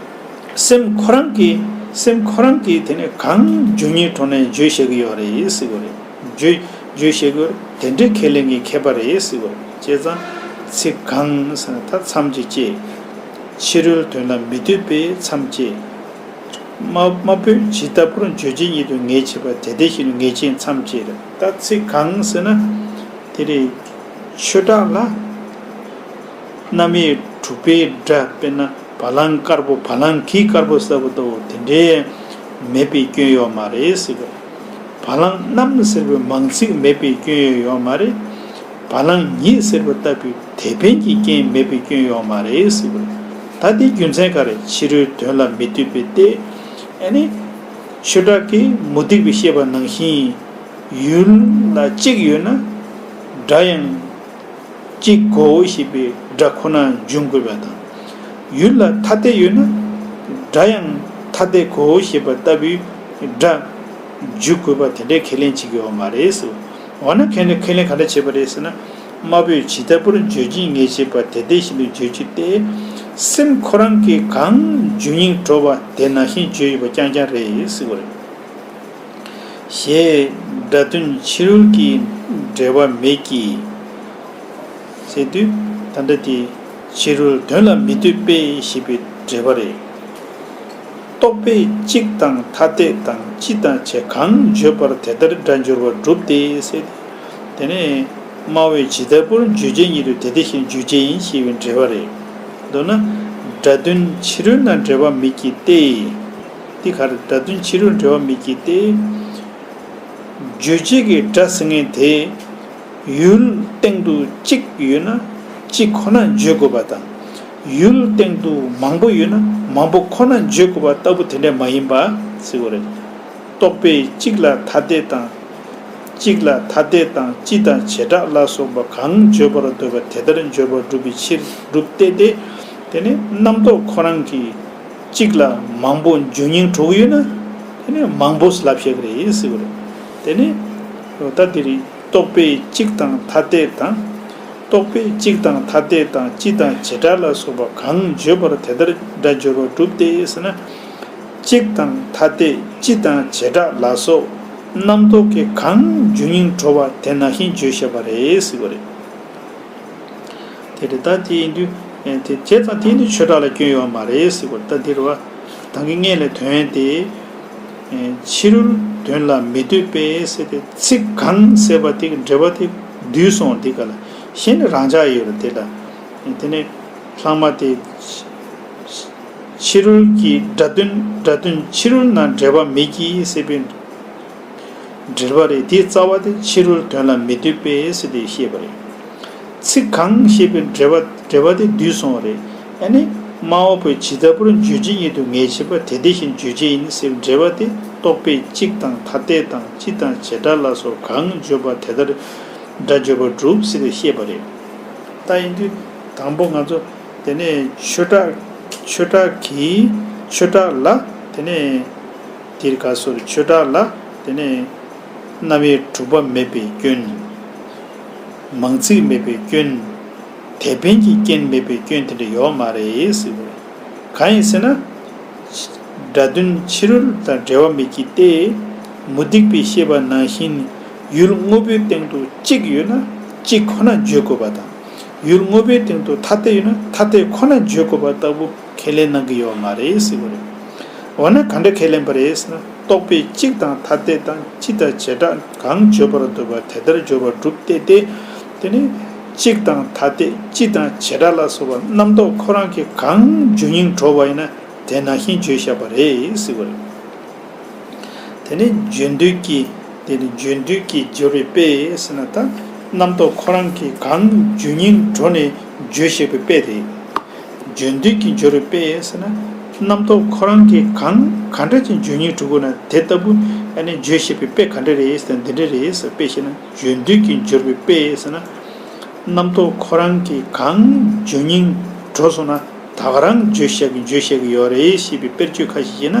སེམས་ཁོ་རང་གིས་སེམས་ཁོ་རང་གིས་དེ་ནས་གང་བརྗོད་སྙིང་འདོད་ནས་བརྗོད་བཞག་གི་ཡོད་རེད་ཟེར་བ་རེད། བརྗོད་བརྗོད་བཞག་གི་ཡོད་རེད། དེ་འདྲའི་ཁས་ལེན་གྱི་མཁས་པ་རེད་ཟེར་བ་རེད། བྱས་ཙང་ཚིག་གང་ཟེར་ན་ད་མཚམས་ཀྱི་བཅད། ཕྱི་རོལ་དོན་ལ་མི་ལྟོས་པའི་མཚམས་བཅད། སྨྲ་སྨྲ་བོས་ཇི་ལྟ་བུར་རྗོད་བྱེད་ཉིད་དུ་ངེས་བྱེད་པ་དེ་དེ་བཞིན་དུ་ངེས་བྱེད་མཚམས་བཅད་རེད། ད་ཚིག་གང་ཟེར་ན། དེ་རེད། ཆོས་གྲགས་ལ་རྣམ་དབྱེ་དྲུག་པའི་སྒྲ། དཔེར་ན་བ་ལང་དཀར་པོ་བ་ལང་གི་དཀར་པོ་ཟེར་བ་ལྟ་བུ་དེ་འདྲའི་མེད་པའི་སྐྱོན་ཡོད་མ་རེད་ཟེར་བ། བ་ལང་རྣམ་ཟེར་བའི་མང་ཚིག་མེད་པའི་སྐྱོན་ཡང་ཡོད་མ་རེད། བ་ལང་ཉིད་ཟེར་བ་ལྟ་བུའི་དེ་ཕན་གྱི་རྐྱེན་མེད་པའི་སྐྱོན་ཡོད་མ་རེད་ཟེར་བ་རེད། ད་དེའི་རྒྱུ་མཚན་ག་རེ། ཕྱི་རོལ་དོན་ལ་མི་ལྟོས་པའི་སྟེ། ཨ་ནི་ཆོས་གྲགས་ཀྱིས་མུ་སྟེགས་པས་བཤད་པ་ནང་བཞིན་ཡུལ་ལ་གཅིག་ཡོད་ན་སྒྲ་ཡང་གཅིག་གོ་ཞེས་པའི་སྒྲ་ཁོ་ན་འབྱུང་དགོས་པ་དང་། ཡུལ་ལ་ཐ་དད་ཡོད་ན་སྒྲ་ཡང་ཐ་དད་གོ་ཞེས་པ་ལྟ་བུའི་སྒྲ་འཇུག་དགོས་པ་དེ་འདྲའི་ཁས་ལེན་བྱེད་ཀྱི་ཡོད་མ་རེད་ཟེར། འོ་ན་ཁས་ལེན་ཁས་ལེན་ག་འདྲ་བྱེད་པ་རེད་ཟེར་ན། སྨྲ་བོས་ཇི་ལྟ་བུར་རྗོད་བྱེད་ངེས་བྱེད་པ་དེ་དེ་བཞིན་དུ་རྗོད་བྱེད་སྟེ། སེམས་ཁོ་རང་གིས་གང་བརྗོད་སྙིང་བྲོ་བ་དེ་ནང་བཞིན་བརྗོད་ཡོད་པ་རྐྱང་རྐྱང་རེད་ཟེར་བ་རེད། ཞེས་སྒྲ་དོན་ཕྱི་རོལ་གྱི་འབྲེལ་བ་མེད་ཀྱི། ཟེར་དུས་ད་ལྟ་དེ་ཕྱི་རོལ་དོན་ལ་མི་ལྟོས་པས་ཞེས་པའི་འབྲེལ་བ་རེད། རྟོག་པས་གཅིག་དང་ཐ་དད་དང་སྤྱི་དང་བྱེ་གང་བརྗོད་པར་དེ་ལྟར་སྒྲ་སྦྱོར་བ་གྲུབ་སྟེ་ཟེར། དེ་ནས་སྨྲ་བས་ཇི་ལྟ་བུར་རྗོད་བྱེད་ཉིད་དུ་དེ་དེ་བཞིན་རྗོད་བྱེད་ཡིན་ཞེས་པའི་འབྲེལ་བ་རེད། མདོར་ན་སྒྲ་དོན་ཕྱི་རོལ་ན་འབྲེལ་བ་མེད་ཀྱི་སྟེ། འདི་གར་སྒྲ་དོན་ཕྱི་རོལ་འབྲེལ་བ་མེད་ཀྱི་སྟེ། རྗོད་བྱེད་ཀྱི་སྒྲ་ཟེར་མཁན་དེ་ཡུལ་སྟེང་དུ་གཅིག་ཡོད་ན་གཅིག་ཁོ་ན་བརྗོད་དགོས་པ་དང་། ཡུལ་སྟེང་དུ་མང་པོ་ཡོད་ན་མང་པོ་ཁོ་ན་བརྗོད་དགོས་པ་ལྟ་བུ་དེ་འདྲ་མ་ཡིན་པ་ཟེར་བ་རེད། རྟོག་པས་གཅིག་ལ་ཐ་དད་དང་། གཅིག་ལ་ཐ་དད་དང་སྤྱི་དང་བྱེ་བྲག་ལ་སོགས་པ་གང་བརྗོད་པར་འདོད་པ་དེ་ལྟར་འབྱོར་པ་སྒྲུབ་པའི་ཕྱིར་སྒྲུབ་སྟེ་སྟེ། དེ་ནི་རྣམ་རྟོག་ཁོ་རང་གིས་གཅིག་ལ་མང་པོ་འཇུ་སྙིང་བྲོ་གི་ཡོད་ན། དེ་ནི་མང་པོ་ལབ་བཤད་ཀྱི་རེད་ཟེར་བ་རེད། དེ་ནི་ད་དེ་རེད། རྟོག་པས་གཅིག་དང་ཐ་དད་དང་། རྟོག་པས་གཅིག་དང་ཐ་དད་དང་སྤྱི་དང་བྱེ་བྲག་ལ་སོགས་པ་གང་བརྗོད་པར་དེ་ལྟར་སྒྲ་བརྗོད་པ་གྲུབ་སྟེ་ཟེར་ན། གཅིག་དང་ཐ་དད་སྤྱི་དང་བྱེ་བྲག་ལ་སོགས་རྣམ་རྟོག་གི་གང་བརྗོད་སྙིང་བྲོ་བ་དེ་ནང་བཞིན་བརྗོད་བྱེད་པ་རེད་ཟེར་བ་རེད། དེ་རེད། ད་དེ་ཡིན་དུས་ཨེ་དེ་བྱས་ཙང་དེ་ནི་ཆོས་གྲགས་ལ་སྐྱོན་ཡོད་མ་རེད་ཟེར་བ། ད་འདིར་བ་དང་གི་སྔོན་ལ་དོན་དེ་ཨེ་ཕྱི་རོལ་དོན་ལ་མི་ལྟོས་པས་ཟེར་ཏེ། ཚིག་གང་ཟེར་བ་དེ་གི་འགྲེལ་པ་དེ་བསྡུས་སོང་། དེ་ག་ལ་གཞན་ནི་རང་འཇགས་ཡོད་རེད། དེ་ལ་དེ་ནས་ལྷག་མ་དེ་ཕྱི་རོལ་གྱི་སྒྲ་དོན། སྒྲ་དོན་ཕྱི་རོལ་ན་འབྲེལ་པ་མེད་ཀྱི་ཟེར་བའི་འགྲེལ་པ་རེད། དེའི་རྩ་བ་དེ་ཕྱི་རོལ་དོན་ལ་མི་ལྟོས་པས་ཟེར་ཏེ་བཤད་པ་རེད། ཚིག་གང་ཞེས་པའི་འགྲེལ་པ། འགྲེལ་པ་དེ་བསྡུས་སོང་བ་རེད། ཨ་ནི་སྨྲ་བ་པོས་ཇི་ལྟ་བུར་བརྗོད་བྱེད་ཉིད་དུ་ངེས་བྱེད་པ་དེ་དེ་བཞིན་བརྗོད་བྱེད་ཡིན་ཟེར་བའི་འགྲེལ་པ་དེ། རྟོག་པས་གཅིག་དང་ཐ་དད་དང་སྤྱི་དང་བྱེ་བྲག་ལ་སོགས་གང་བརྗོད་པར་དེ་ལྟར་སྒྲ་བརྗོད་པ་གྲུབ་ཟེར་ཏེ་བཤད་པ་རེད། ད་ཡིན་དུས་དང་པོ་ང་ཚོ་དེ་ནས་ཆོས་གྲགས། ཆོས་གྲགས་ཀྱི། ཆོས་གྲགས་ལ་དེ་ནས་དེར་ག་སོར་ཆོས་གྲགས་ལ་དེ་ནས་རྣམ་དབྱེ་དྲུག་པ་མེད་པའི་སྐྱོན། མང་ཚིག་མེད་པའི་སྐྱོན། དེད་དཔོན་གྱི་རྐྱེན་མེད་པའི་སྐྱོན་དེ་འདྲ་ཡོད་མ་རེད་ཟེར་བ་རེད། གང་ཡིན་ཟེར་ན། སྒྲ་དོན་ཕྱི་རོལ་དང་འབྲེལ་བ་མེད་ཀྱི་སྟེ། མུ་སྟེགས་པས་བཤད་པ་ནང་བཞིན་ཡུལ་དངོས་པོའི་སྟེང་དུ་གཅིག་ཡོད་ན་གཅིག་ཁོ་ན་བརྗོད་དགོས་པ་དང་། ཡུལ་དངོས་པོའི་སྟེང་དུ་ཐ་དད་ཡོད་ན་ཐ་དད་ཁོ་ན་བརྗོད་དགོས་པ་ལྟ་བུ་ཁས་ལེན་གནང་གི་ཡོད་མ་རེད་ཟེར་བ་རེད། འོ་ན་ག་འདྲ་ཁས་ལེན་པ་རེད་ཟེར་ན། རྟོག་པས་གཅིག་དང་ཐ་དད་དང་སྤྱི་དང་བྱེ་བྲག་གང་བརྗོད་པར་འདོད་པ་དེ་ལྟར་བརྗོད་པར་གྲུབ་སྟེ་སྟེ། དེ་ནི་གཅིག་དང་ཐ་དད་སྤྱི་དང་བྱེ་བྲག་ལ་སོགས་པ་རྣམ་རྟོག་ཁོ་རང་གིས་གང་བརྗོད་སྙིང་བྲོ་བ་ཡིན་ན་དེ་ནང་བཞིན་བརྗོད་བཞག་པ་རེད་ཟེར་བ་རེད། དེ་ནི་བརྗོད་འདོད་ཀྱི། དེ་ནི་བརྗོད་འདོད་ཀྱི་སྦྱོར་བའི་དཔེ་ཟེར་ན། ད་རྣམ་རྟོག་ཁོ་རང་གིས་གང་བརྗོད་སྙིང་བྲོ་ནས་བརྗོད་བྱེད་པའི་དཔེ་རེད། བརྗོད་འདོད་ཀྱི་སྦྱོར་བའི་དཔེ་ཟེར་ན། རྣམ་རྟོག་ཁོ་རང་གིས་གང་ག་འདྲ་ཅིག་བརྗོད་སྙིང་བྲོ་དགོས་ན་དེ་ལྟ་བུ་ཨ་ནི་བརྗོད་བྱེད་པའི་དཔེ་ག་འདྲ་རེད་ཟེར་ན། འདི་འདྲ་རེད་ཟེར། དཔེ་བཤད་ན་བརྗོད་འདོད་ཀྱི་སྦྱོར་བའི་དཔེ་ཟེར་ན། རྣམ་རྟོག་ཁོ་རང་གིས་གང་བརྗོད་སྙིང་བྲོ་སོང་ན་ད་ག་རང་བརྗོད་བྱེད་ཀྱི། བརྗོད་བྱེད་ཀྱི་ཡོད་རེད་ཞེས་པའི་དཔེར་བརྗོད་ཁ་ཤས་བཤད་ན།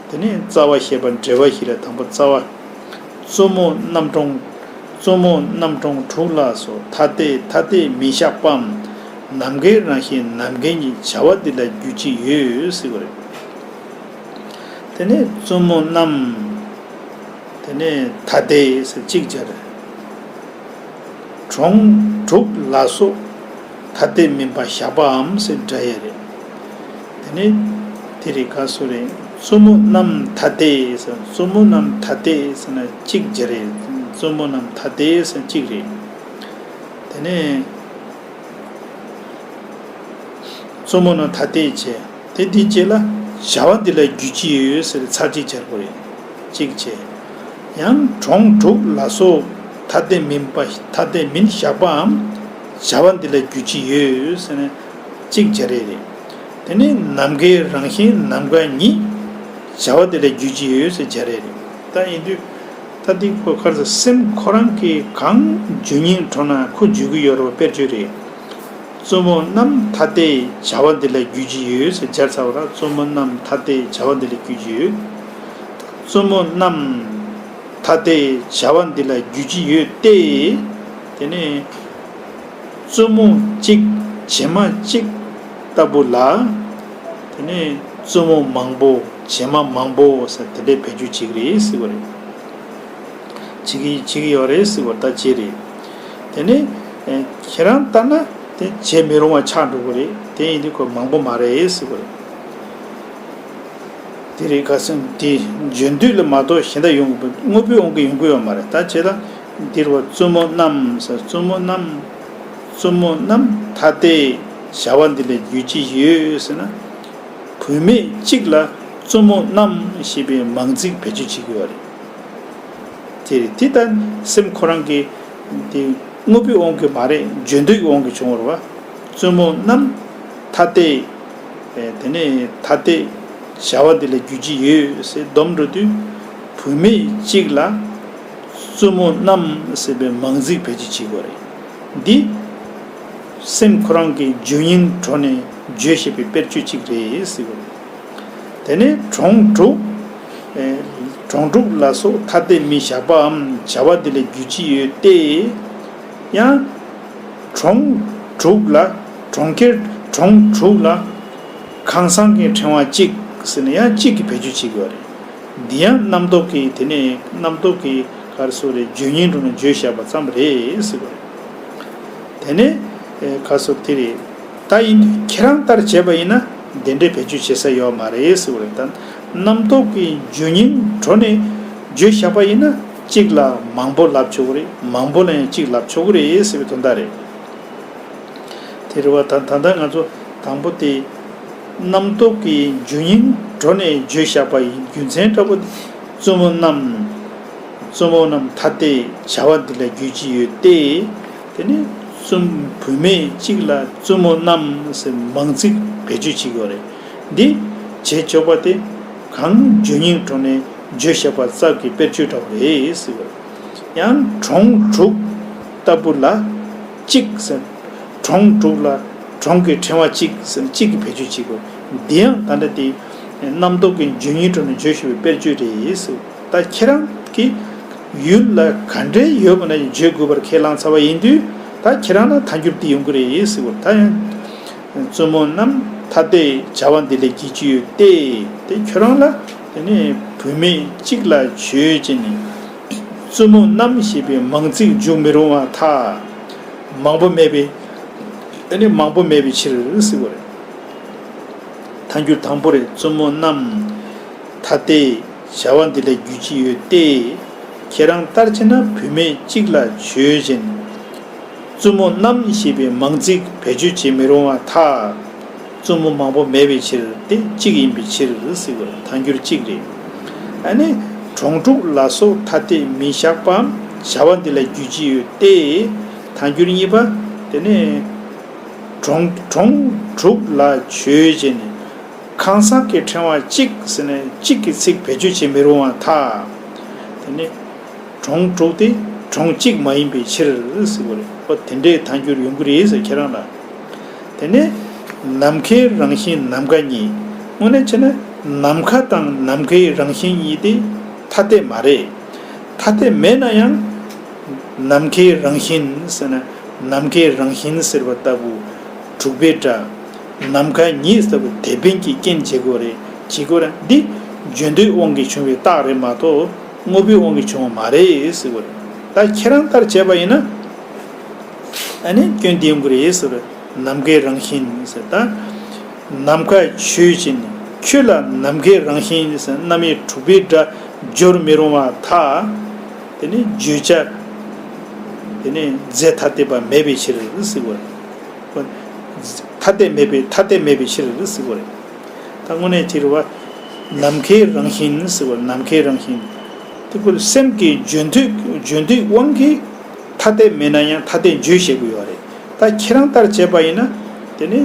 དེ་ནས་རྩ་བ་བཤད་པ་འགྲེལ་པ་བཞི་ལ། དང་པོ་རྩ་བ། གཙོ་མོ་རྣམ་གྲོང་། གཙོ་མོ་རྣམ་གྲོང་དྲུག་ལ་སོགས་ཐ་དད་ཐ་དད་མིན་གཤགས་པའམ། ནམ་མཁའི་རང་བཞིན་ནམ་མཁའི་ཉིད་བྱ་བ་འདི་ལ་རྒྱུ་ཅི་ཡོད་ཟེར་བ་རེད། དེ་ནས་གཙོ་མོ་རྣམ། དེ་ནས་ཐ་དད་ཟེར་གཅིག་སྦྱར། གྲོང་དྲུག་ལ་སོགས་ཐ་དད་མིན་པ་གཤགས་པའམ་ཟེར་འདྲ་ཡ་རེད། དེ་ནས་དེ་རེད་ག་སོ་རེད། གཙོ་མོ་རྣམ་ཐ་དད་ཟེར། གཙོ་མོ་རྣམ་ཐ་དད་ཟེར་ན་གཅིག་སྦྱར་རེད། གཙོ་མོ་རྣམ་ཐ་དད་ཟེར་གཅིག་རེད། དེ་ནས་གཙོ་མོ་རྣམ་ཐ་དད་བྱས། དེ་འདི་རྗེས་ལ་བྱ་བ་འདི་ལ་རྒྱུ་ཅི་ཡོད་ཟེར་ཚར་གཅིག་སྦྱར་དགོས་རེད། གཅིག་བྱས། ཡང་གྲོང་དྲུག་ལ་སོགས་ཐ་དད་མིན་པ། ཐ་དད་མིན་གཤགས་པའམ། བྱ་བ་འདི་ལ་རྒྱུ་ཅི་ཡོད་ཟེར་ནས་གཅིག་སྦྱར་ཡས་རེད། དེ་ནས་ནམ་མཁའི་རང་བཞིན་ནམ་མཁའ་ཉིད་བྱ་བ་འདི་ལ་རྒྱུ་ཅི་ཡོད་ཟེར་སྦྱར་ཡས་རེད། ད་ཡིན་དུས་ད་འདི་ཁོ་ག་རེ་ཟེར། སེམས་ཁོ་རང་གིས་གང་བརྗོད་སྙིང་བྲོ་ན་ཁོ་བརྗོད་ཀྱི་ཡོད་རེད་པ། དཔེར་བརྗོད་རེད། གཙོ་མོ་རྣམ་ཐ་དད་བྱ་བ་འདི་ལ་རྒྱུ་ཅི་ཡོད་ཟེར་སྦྱར་ཚར་བ་རེད། གཙོ་མོ་རྣམ་ཐ་དད་བྱ་བ་འདི་ལ་རྒྱུ་ཅི་ཡོད། གཙོ་མོ་རྣམ་ཐ་དད་བྱ་བ་འདི་ལ་རྒྱུ་ཅི་ཡོད་དེ། དེ་ནས་གཙོ་མོ་གཅིག་བྱེ་མ་གཅིག་ལྟ་བུ་ལ། དེ་ནས་གཙོ་མོ་མང་པོ་བྱེ་མ་མང་པོ་ཟེར་དེ་འདྲའི་བེད་སྤྱོད་བྱེད་ཀྱི་རེད་ཟེར་བ་རེད། བྱེད་ཀྱི་བྱེད་ཀྱི་ཡོད་རེད་ཟེར་བ་ད་བྱེད་རེད། དེ་ནས་ཨེ་ཁྱེད་རང་ལྟར་ན་དེ་བྱེད་མི་རུང་བ་ཆགས་འགྲོ་གི་རེད། དེ་ཡིན་དུས་ཁོ་མང་པོ་མ་རེད་ཟེར་བ་རེད། དེ་རེད་ག་སེམས་དེ་བརྗོད་འདོད་ལ་མ་གཏོགས་གཞན་དག་ཡོང་གི། དངོས་པོའི་དབང་གིས་ཡོང་གི་ཡོད་མ་རེད། ད་བྱས་ད་འདིར་བ་གཙོ་མོ་རྣམ་ཟེར། གཙོ་མོ་རྣམ། གཙོ་མོ་རྣམ་ཐ་དད་བྱ་བ་འདི་ལ་རྒྱུ་ཅི་ཡོད་ཟེར་ན། བུད་མེད་གཅིག་ལ་གཙོ་མོ་རྣམ་ཞེས་པའི་མང་ཚིག་བེད་སྤྱོད་བྱེད་ཀྱི་ཡོད་རེད། དེ་རེད། དེ་ལྟར་སེམས་ཁོ་རང་གི་དེ་དངོས་པོའི་དབང་གིས་མ་རེད། བརྗོད་འདོད་ཀྱི་དབང་གིས་བྱུང་བ་རེད་བ། གཙོ་མོ་རྣམ་ཐ་དད། ཨེ་དེ་ནས་ཐ་དད་བྱ་བ་འདི་ལ་རྒྱུ་ཅི་ཡོད་ཟེར་སྡོམ་འགྲོ་དུས། བུད་མེད་གཅིག་ལ་གཙོ་མོ་རྣམ་ཟེར་བའི་མང་ཚིག་བེད་སྤྱོད་བྱེད་དགོས་རེད། འདི་སེམས་ཁོ་རང་གི་བརྗོད་སྙིང་བྲོ་ནས་བརྗོད་བྱེད་པའི་དཔེར་བརྗོད་ཅིག་རེད་ཟེར་བ་རེད། དེ་ནས་གྲོང་དྲུག་ གྲོང་དྲུག་ལ་སོགས་ཐ་དད་མིན་བཞག་པའམ་བྱ་བ་འདི་ལས་རྒྱུ་ཅི་ཡོད་དེ། ཡང་། གྲོང་དྲུག་ལ་གྲོང་ཁྱེར་གྲོང་དྲུག་ལ་ཁང་བཟང་གི་ཕྲེང་བ་གཅིག་ཟེར་ནས་ཡང་གཅིག་གི་བེད་སྤྱོད་བྱེད་དགོས་རེད། འདི་ཡང་རྣམ་རྟོག་གི་དེ་ནས་རྣམ་རྟོག་གི་ག་རེ་ཟེར་རེད། བརྗོད་སྙིང་འདྲ་ནས་བརྗོད་བཞག་པ་ཙམ་རེད་ཟེར་བ་རེད། དེ་ནས་ག་རེ་ཟེར་དེ་རེད། ད་ཡིན་དུས་ཁྱེད་རང་ལྟར་བྱས་པ་ཡིན་ན་དེ་འདྲའི་བེད་སྤྱོད་བྱེད་ས་ཡོད་མ་རེད་ཟེར་བ་རེད། ད་རྣམ་རྟོག་གི་བརྗོད་སྙིང་འདྲ་ནས་བརྗོད་བཞག་པ་ཡིན་ན་གཅིག་ལ་མང་པོ་ལབ་ཆོག་གི་རེད། མང་པོ་ལ་ཡང་གཅིག་ལབ་ཆོག་གི་རེད་ཟེར་བའི་དོན་དག་རེད། དེ་རེད་བ། ད་ད་ལྟ་ང་ཚོ་དང་པོ་དེ་རྣམ་རྟོག་གི་བརྗོད་སྙིང་འདྲ་ནས་བརྗོད་བཞག་པ་ཡིན། རྒྱུ་མཚན་འདྲ་པོ་དེ་བཙུན་མོ་རྣམས། བཙུན་མོ་རྣམས་ཐ་དད་བྱ་བ་འདི་ལ་རྒྱུ་ཅི་ཡོད་དེ། དེ་ནི་བཙུན་བུད་མེད་གཅིག་ལ་བཙུན་མོ་རྣམས་ཟེར་མང་ཚིག་བེད་སྤྱོད་བྱེད་དགོས་རེད། འདི་བྱེད་ཆོག་པ་དེ་གང་བརྗོད་སྙིང་འདྲ་ནས་བརྗོད་བཞག་པ་ཙམ་གྱི་དཔེར་བརྗོད་འདྲ་པོ་རེད་ཟེར་བ། ཡང་གྲོང་དྲུག་ལྟ་བུ་ལ་གཅིག་ཟེར། གྲོང་དྲུག་ལ་གྲོང་གི་ཕྲེང་བ་གཅིག་ཟེར་གཅིག་གི་བེད་སྤྱོད་བྱེད་དགོས། འདི་ཡང་ད་ལྟ་དེ་རྣམ་རྟོག་གི་བརྗོད་སྙིང་འདྲ་ནས་བརྗོད་བཞིན་པའི་དཔེར་བརྗོད་རེད་ཟེར། ད་ཁྱེད་རང་གི་ཡུལ་ལ་ག་འདྲའི་ཡོད་པ་ན་བརྗོད་དགོས་པར་ཁས་བླངས་ཚར་བ་ཡིན་དུས། ད་ཁྱེད་རང་ལ་ཐལ་འགྱུར་འདི་ཡོང་གི་རེད་ཟེར་བ། ད་ཡང་བཙུན་མོ་རྣམས་ཐ་དད་བྱ་བ་འདི་ལས་རྒྱུ་ཅི་ཡོད་དེ། དེ་ཁྱོད་རང་ལ་དེ་ནས་བུད་མེད་གཅིག་ལ་བརྗོད་བྱས་ནས། བཙུན་མོ་རྣམས་ཞེས་པའི་མང་ཚིག་འཇུག་མི་རུང་བར་ཐལ། མང་པོ་མེད་པའི། ཨ་ནི་མང་པོ་མེད་པའི་ཕྱིར་ཟེར་བ་རེད། ཐལ་འགྱུར་དང་པོ་རེད། བཙུན་མོ་རྣམས་ཐ་དད་བྱ་བ་འདི་ལས་རྒྱུ་ཅི་ཡོད་དེ། ཁྱེད་རང་ལྟར་བྱས་ན་བུད་མེད་གཅིག་ལ་བརྗོད་བྱས་ནས། བཙུན་མོ་རྣམས་ཞེས་པའི་མང་ཚིག་བེད་སྤྱོད་བྱེད་མི་རུང་བར་ཐལ། བཙུན་མོ་མང་པོ་མེད་པའི་ཕྱིར་ཏེ་གཅིག་ཡིན་པའི་ཕྱིར་ཟེར་བ་རེད། ཐལ་འགྱུར་གཅིག་རེད། ཨ་ནི་གྲོང་དྲུག་ལ་སོགས་ཐ་དད་མིན་བཞག་པའམ་བྱ་བ་འདི་ལ་རྒྱུ་ཅི་ཡོད་དེ། ཐལ་འགྱུར་གཉིས་པ། དེ་ནས་གྲོང་གྲོང་དྲུག་ལ་བརྗོད་བྱས་ནས། ཁང་བཟང་གི་ཕྲེང་བ་གཅིག་ཟེར་ནས་གཅིག་གི་ཚིག་བེད་སྤྱོད་བྱེད་མི་རུང་བར་ཐལ། དེ་ནི་གྲོང་དྲུག་དེ་གྲོང་གཅིག་མ་ཡིན་པའི་ཕྱིར་ཟེར་བ་རེད། ཨོ་དེ་འདྲའི་ཐལ་འགྱུར་ཡོང་གི་རེད་ཟེར་ཁྱེད་རང་ལ། དེ་ནས་ནམ་མཁའི་རང་བཞིན་ནམ་མཁའ་ཉིད། དངོས་གནས་བྱས་ན་ནམ་མཁའ་དང་ནམ་མཁའི་རང་བཞིན་གཉིས་དེ་ཐ་དད་མ་རེད། ཐ་དད་མེད་ན་ཡང་ནམ་མཁའི་རང་བཞིན་ཟེར་ན་ནམ་མཁའི་རང་བཞིན་ཟེར་བ་ལྟ་བུ་དྲུག་པའི་སྒྲ། ནམ་མཁའ་ཉིད་ལྟ་བུ་དེད་དཔོན་གྱི་རྐྱེན་བྱེད་དགོས་རེད། བྱེད་དགོས་རེད། འདི་བརྗོད་འདོད་དབང་གིས་བྱུང་བའི་རྟགས་རེད་མ་གཏོགས་དངོས་པོའི་དབང་གིས་བྱུང་བ་མ་རེད་ཟེར་དགོས་རེད། ད་ཁྱེད་རང་ལྟར་བྱས་པ་ཡིན་ན། ཨ་ནི་སྐྱོན་འདི་ཡོང་གི་རེད་ཟེར་བ་རེད། ནམ་མཁའི་རང་བཞིན་ཟེར། ད་ནམ་མཁའ་ཆོས་ཅན། ཁྱོད་ལ་ནམ་མཁའི་རང་བཞིན་ཟེར་རྣམ་དབྱེ་དྲུག་པའི་སྒྲ་སྦྱོར་མི་རུང་བར་ཐལ། དེ་ནི་བརྗོད་བྱ་དེ་ནི་རྫས་ཐ་དད་པ་མེད་པའི་ཕྱིར་ཟེར་བ་རེད། ཐ་དད་མེད་པའི་ཐ་དད་མེད་པའི་ཕྱིར་ཟེར་བ་རེད། ད་དངོས་གནས་དེ་རེད་བ། ནམ་མཁའི་རང་བཞིན་ཟེར་བ་ནམ་མཁའི་རང་བཞིན། དེ་ཁོ་སེམས་ཀྱི་བརྗོད་འདོད་བརྗོད་འདོད་དབང་གིས་ཐ་དད་མེད་ན་ཡང་ཐ་དད་བརྗོད་བྱེད་དགོས་ཡོད་རེད། ད་ཁྱེད་རང་ལྟར་བྱས་པ་ཡིན་ན། དེ་ནི་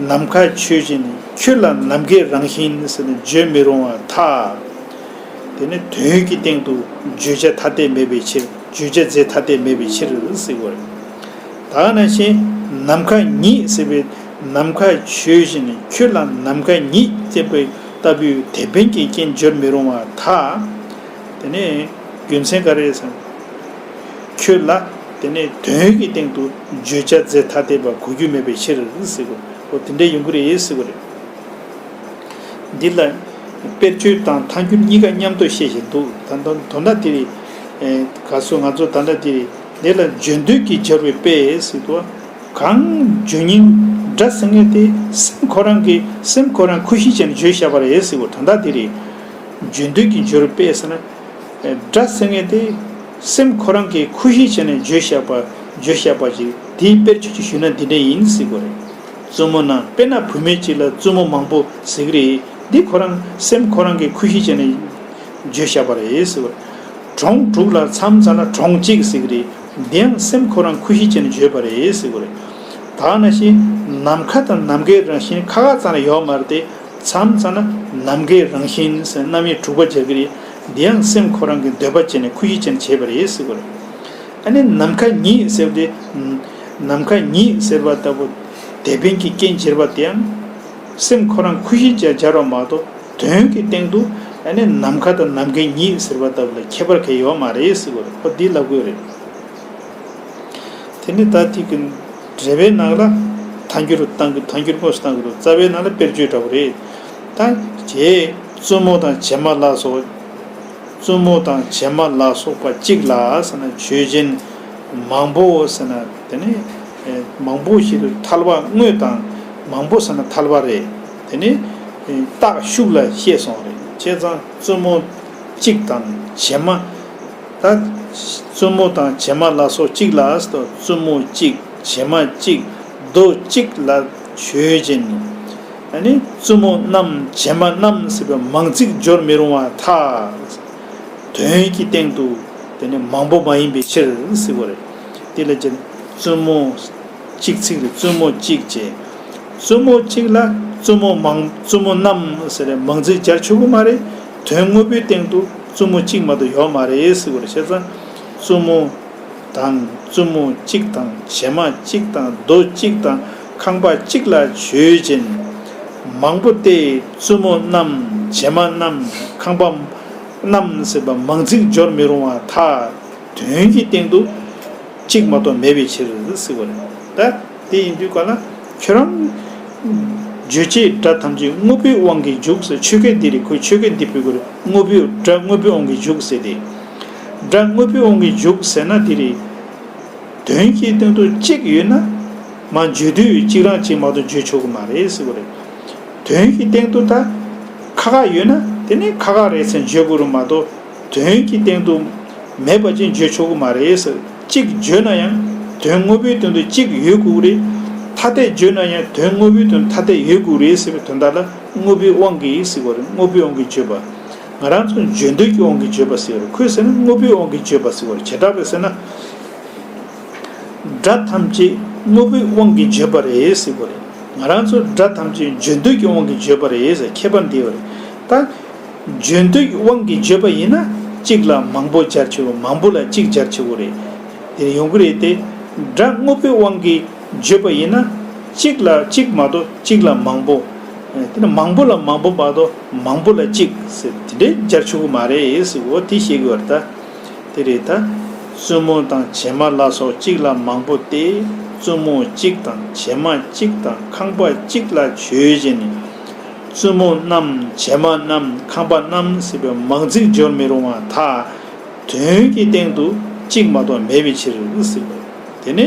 ནམ་མཁའ་ཆོས་ཅན། ཁྱོད་ལ་ནམ་མཁའི་རང་བཞིན་ཟེར་ནས་བརྗོད་མི་རུང་བར་ཐལ། དེ་ནི་དོན་གྱི་སྟེང་དུ་བརྗོད་བྱ་ཐ་དད་མེད་པའི་ཕྱིར། བརྗོད་བྱ་རྫས་ཐ་དད་མེད་པའི་ཕྱིར་ཟེར་བ་རེད། ད་ག་ནང་བཞིན་ནམ་མཁའ་ཉིད་ཟེར་བའི་ནམ་མཁའ་ཆོས་ཅན། ཁྱོད་ལ་ནམ་མཁའ་ཉིད་ཅེས་པའི་ལྟ་བུའི་དེད་དཔོན་གྱི་རྐྱེན་སྦྱོར་མི་རུང་བར་ཐལ། དེ་ནས་རྒྱུ་མཚན་ག་རེ་ཟེར། ཁྱོད་ལ་དེ་ནས་དོན་གྱི་སྟེང་དུ་བརྗོད་བྱ་རྫས་ཐ་དད་པ་གོ་རྒྱུ་མེད་པའི་ཕྱིར་ཟེར་གོ། འོ་དེ་འདྲ་ཡོང་གི་རེད་ཟེར་གོ་རེད། འདི་ལ་དཔེར་བརྗོད་དང་ཐལ་འགྱུར་གཉིས་ཀ་མཉམ་དུ་བཤད་བཞིན་འདུག་ད་ལྟ་དོན་དག་དེ་རེད། ཨེ་ག་སོ་ང་ཚོ་ད་ལྟ་དེ་རེད། དེ་ལ་བརྗོད་འདོད་ཀྱིས་སྦྱར་བའི་དཔེ་ཟེར་དུས། གང་བརྗོད་སྙིང་སྒྲ་ཟེར་མཁན་དེ་སེམས་ཁོ་རང་གི་སེམས་ཁོ་རང་ཁུ་ཤི་བྱས་ནས་བརྗོད་བཞག་པ་རེད་ཟེར་བ་དོན་དག་དེ་རེད། བརྗོད་འདོད་ཀྱིས་སྦྱར་བའི་དཔེ་ཟེར་ན། སྒྲ་ཟེར་མཁན་དེ་སེམས་ཁོ་རང་གིས་ཁུ་ཤི་བྱས་ནས་བརྗོད་བཞག་པ་བརྗོད་བཞག་པ་ཅིག་དེའི་དཔེར་བརྗོད་ཅིག་ཞུས་ན་འདི་འདྲ་ཡིན་ཟེར་དགོས་རེད། བཙུན་མོ་རྣམས་དཔེར་ན་བུད་མེད་ཅིག་ལ་བཙུན་མོ་མང་པོ་ཟེར་གི་རེད། འདི་ཁོ་རང་སེམས་ཁོ་རང་གིས་ཁུ་ཤི་བྱས་ནས་བརྗོད་བཞག་པ་རེད་ཟེར་བ། གྲོང་དྲུག་ལ་མཚམས་མཚམས་ལ་གྲོང་གཅིག་ཟེར་གི་རེད། འདི་ཡང་སེམས་ཁོ་རང་ཁུ་ཤི་བྱས་ནས་བརྗོད་པ་རེད་ཟེར་གི་རེད། ད་ནང་བཞིན་ནམ་མཁའ་དང་ནམ་མཁའི་རང་བཞིན་ཁ་ཁ་ཙམ་ལ་ཡོད་མ་རེད་དེ། མཚམས་མཚམས་ན་ནམ་མཁའི་རང་བཞིན་ཟེར་རྣམ་དབྱེ་དྲུག་པ་སྦྱར་གི་རེད། འདི་ཡང་སེམས་ཁོ་རང་གིས་འདོད་པ་བྱས་ནས་ཁུ་ཤི་བྱས་ནས་བྱས་པ་རེད་ཟེར་གི་རེད། ཨ་ནི་ནམ་མཁའ་ཉིད་ཟེར་བ་དེ། ནམ་མཁའ་ཉིད་ཟེར་བ་ལྟ་བུ་དེད་དཔོན་གྱི་རྐྱེན་བྱེད་པ་དེའང་སེམས་ཁོ་རང་ཁུ་ཤི་བྱས་སྦྱར་བ་མ་གཏོགས་དོན་གྱི་སྟེང་དུ་ ཨ་ནི་ནམ་མཁའ་དང་ནམ་མཁའི་ཉིད་ཟེར་བ་ལྟ་བུ་ལ་ཁྱད་པར་གང་ཡོད་མ་རེད་ཟེར་བ་རེད། ཨོ་འདི་ལབ་དགོས་རེད། དེ་ནི་ད་ཐིག་གི་འགྲེལ་པའི་ནང་ལ་ཐལ་འགྱུར་བཏང་གི་ཐལ་འགྱུར་དངོས་སུ་བཏང་གི་འདུག་རྩ་བའི་ནང་ལ་དཔེར་བརྗོད་འདྲ་པོ་རེད། ད་རྗེ་བཙུན་མོ་དང་བྱེ་མ་ལ་སོགས། བཙུན་མོ་དང་བྱེ་མ་ལ་སོགས་པ་གཅིག་ལ་ཟེར་ན་ཆོས་ཅན། མང་པོ་ཟེར་ན་དེ་ནི་མང་པོ་ཞིག་ཏུ་ཐལ་བ་དངོས་དང་མང་པོ་ཟེར་ན་ཐལ་བ་རེད། དེ་ནི་རྟགས་ཤུགས་ལ་བཤད་སོང་རེད། བྱས་ཙང་བཙུན་མོ་གཅིག་དང་བྱེ་མ། ད་བཙུན་མོ་དང་བྱེ་མ་ལ་སོགས་གཅིག་ལ་ཟེར་དུས་བཙུན་མོ་གཅིག་བྱེ་མ་གཅིག་རྡོ་གཅིག་ལ་ཆོས་ཅན། ཨ་ནི་བཙུན་མོ་རྣམས་བྱེ་མ་རྣམས་ཟེར་བའི་མང་ཚིག་སྦྱོར་མི་རུང་བར་ཐལ། དོན་གྱི་སྟེང་དུ་དེ་ནི་མང་པོ་མ་ཡིན་པའི་ཕྱིར་ཟེར་བ་རེད། དེ་ལ་ཅི་བཙུན་མོ་གཅིག་ཚིག་རེད། བཙུན་མོ་གཅིག་བྱས། བཙུན་མོ་གཅིག་ལ་བཙུན་མོ་མང་བཙུན་མོ་རྣམས་ཟེར་ནས་མང་ཚིག་སྦྱར་ཆོག་གི་མ་རེད། དོན་དངོས་པོའི་སྟེང་དུ་བཙུན་མོ་གཅིག་མ་གཏོགས་ཡོད་མ་རེད་ཟེར་བ་རེད། བྱས་ཙང་བཙུན་མོ་དང་བཙུན་མོ་གཅིག་དང་བྱེ་མ་གཅིག་དང་རྡོ་གཅིག་དང་ཁང་པ་གཅིག་ལ་ཆོས་ཅན། མང་པོ་སྟེ་བཙུན་མོ་རྣམས་བྱེ་མ་རྣམས་ཁང་པ་རྣམས་ཟེར་བ་མང་ཚིག་སྦྱོར་མི་རུང་བར་ཐལ། དོན་གྱི་སྟེང་དུ་གཅིག་མ་གཏོགས་མེད་པའི་ཕྱིར་ཟེར་བ་རེད། ད་དེ་ཡིན་དུས་ག་ལ་ཁྱོད་རང་རྗོད་བྱེད་སྒྲ་ཐམས་ཅད་དངོས་པོའི་དབང་གིས་འཇུག་ཟེར། ཆོས་སྐད་འདི་རེད། ཁོས་ཆོས་སྐད་འདི་ཕུལ་དགོས་རེད། དངོས་པོའི་སྒྲ་དངོས་པོའི་དབང་གིས་འཇུག་ཟེར་ཏེ། སྒྲ་དངོས་པོའི་དབང་གིས་འཇུག་ཟེར་ན་དེ་རེད། དོན་གྱི་སྟེང་དུ་གཅིག་ཡོད་ན། མ་བརྗོད་དུས་གཅིག་རང་གཅིག་མ་གཏོགས་བརྗོད་ཆོག་གི་མ་རེད་ཟེར་བ་རེད། དོན་གྱི་སྟེང་དུ་ད་ཁ་ཁ་ཡོད་ན་དེ་ནི་ཁ་ཁ་རེད་ཟེར་བརྗོད་དགོས་རེད་མ་གཏོགས། དོན་གྱི་སྟེང་དུ་མེད་པ་ཅན་བརྗོད་ཆོག་གི་མ་རེད་ཟེར། གཅིག་བརྗོད་ན་ཡང་དོན་དངོས་པོའི་སྟེང་དུ་གཅིག་ཡོད་དགོས་རེད། ཐ་དད་བརྗོད་ན་ཡང་དོན་དངོས་པོའི་སྟེང་དུ་ཐ་དད་ཡོད་དགོས་རེད་ཟེར་བའི་དོན་དག་ལ་དངོས་པོའི་དབང་གིས་ཟེར་བ་རེད། དངོས་པོའི་དབང་གིས་བརྗོད་པ། ང་རང་ཚོ་བརྗོད་འདོད་ཀྱི་དབང་གིས་བརྗོད་པ་ཟེར་བ་རེད། ཁོས་ཟེར་ན་དངོས་པོའི་དབང་གིས་བརྗོད་པ་ཟེར་བ་རེད། བྱེ་བྲག་པས་ཟེར་ན། སྒྲ་ཐམས་ཅད་དངོས་པོའི་དབང་གིས་བརྗོད་པ་རེད་ཟེར་བ་རེད། ང་རང་ཚོ་སྒྲ་ཐམས་ཅད་བརྗོད་འདོད་ཀྱི་དབང་གིས་བརྗོད་པ་རེད་ཟེར། ཁྱད་པར་འདི་བ་རེད། ད་བརྗོད་འདོད་ཀྱི་དབང་གིས་བརྗོད་པ་ཡིན་ན་གཅིག་ལ་མང་པོ་སྦྱར་ཆོག་མང་པོ་ལ་གཅིག་སྦྱར་ཆོག་གི་རེད། དེ་ཡོང་གི་རེད་དེ། སྒྲ་དངོས་པོའི་དབང་གིས་བརྗོད་པ་ཡིན་ན་གཅིག་ལ་གཅིག་མ་གཏོགས་གཅིག་ལ་མང་པོ། དེ་ནི་མང་པོ་ལ་མང་པོ་མ་གཏོགས་མང་པོ་ལ་གཅིག་ཟེར་དེ་འདྲའི་སྦྱར་ཆོག་གི་མ་རེད་ཟེར། འོ་དེ་བཤད་གི་བ་རེད་ད། དེ་རེད་ད། བཙུན་མོ་དང་བྱེ་མ་ལ་སོགས་གཅིག་ལ་མང་པོ་སྟེ། བཙུན་མོ་གཅིག་དང་བྱེ་མ་གཅིག་དང་ཁང་པ་གཅིག་ལ་ཆོས་ཅན། བཙུན་མོ་རྣམས་བྱེ་མ་རྣམས་ཁང་པ་རྣམས་ཟེར་བའི་མང་ཚིག་སྦྱོར་མི་རུང་བར་ཐལ། དོན་གྱི་སྟེང་དུ་གཅིག་མ་གཏོགས་མེད་པའི་ཕྱིར་ཟེར་བ། དེ་ནི་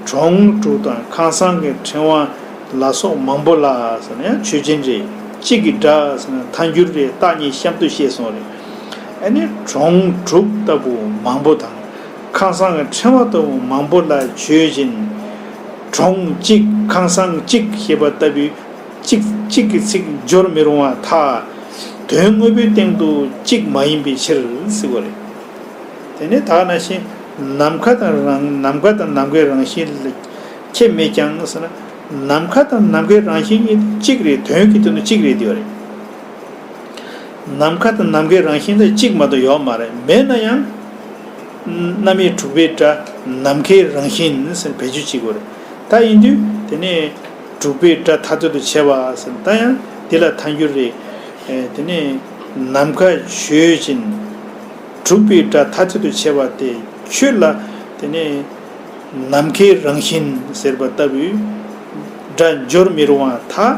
གྲོང་དྲུག་དང་ཁང་བཟང་གི་ཕྲེང་བ་ལ་སོགས་མང་པོ་ལ་ཟེར་ན་ཡང་ཆོས་ཅན་རེད། གཅིག་གི་སྒྲ་ཟེར་ན་ཐལ་འགྱུར་རེད། རྟགས་གཉིས་གཤམ་དུ་བཤད་སོང་རེད། ཨ་ནི་གྲོང་དྲུག་ལྟ་བུ་མང་པོ་དང་། ཁང་བཟང་གི་ཕྲེང་བ་ལྟ་བུ་མང་པོ་ལ་ཆོས་ཅན། གྲོང་གཅིག་ཁང་བཟང་གཅིག་ཞེས་པ་ལྟ་བུའི་གཅིག་གཅིག་གི་ཚིག་སྦྱོར་མི་རུང་བར་ཐལ། དོན་དངོས་པོའི་སྟེང་དུ་གཅིག་མ་ཡིན་པའི་ཕྱིར་ཟེར་བ་རེད། དེ་ནས་ད་ག་ནང་བཞིན་ནམ་མཁའ་དང་རང་ནམ་མཁའ་དང་ནམ་མཁའི་རང་བཞིན་ལ་ཁྱད་མེད་ཀྱང་ཟེར་ན། ནམ་མཁའ་དང་ནམ་མཁའི་རང་བཞིན་གཉིས་གཅིག་རེད། དོན་གྱི་དོན་དུ་གཅིག་རེད་དེ་བ་རེད། ནམ་མཁའ་དང་ནམ་མཁའི་རང་བཞིན་དེ་གཅིག་མ་གཏོགས་ཡོད་མ་རེད། མེད་ན་ཡང་། རྣམ་དབྱེ་དྲུག་པའི་སྒྲ་ནམ་མཁའི་རང་བཞིན་ཟེར་བེད་སྤྱོད་བྱེད་དགོས་རེད། ད་ཡིན་དུས་དེ་ནས་དྲུག་པའི་སྒྲ་ཐ་དད་དུ་ཕྱེ་བ་ཟེར་ན་ད་ཡང་འདི་ལ་ཐལ་འགྱུར་རེད། ཨེ་དེ་ནས་ནམ་མཁའ་ཆོས་ཅན། དྲུག་པའི་སྒྲ་ཐ་དད་དུ་ཕྱེ་བ་སྟེ་ཁྱོད་ལ་དེ་ནས་ནམ་མཁའི་རང་བཞིན་ཟེར་བ་ལྟ་བུའི་སྒྲ་སྦྱོར་མི་རུང་བར་ཐལ།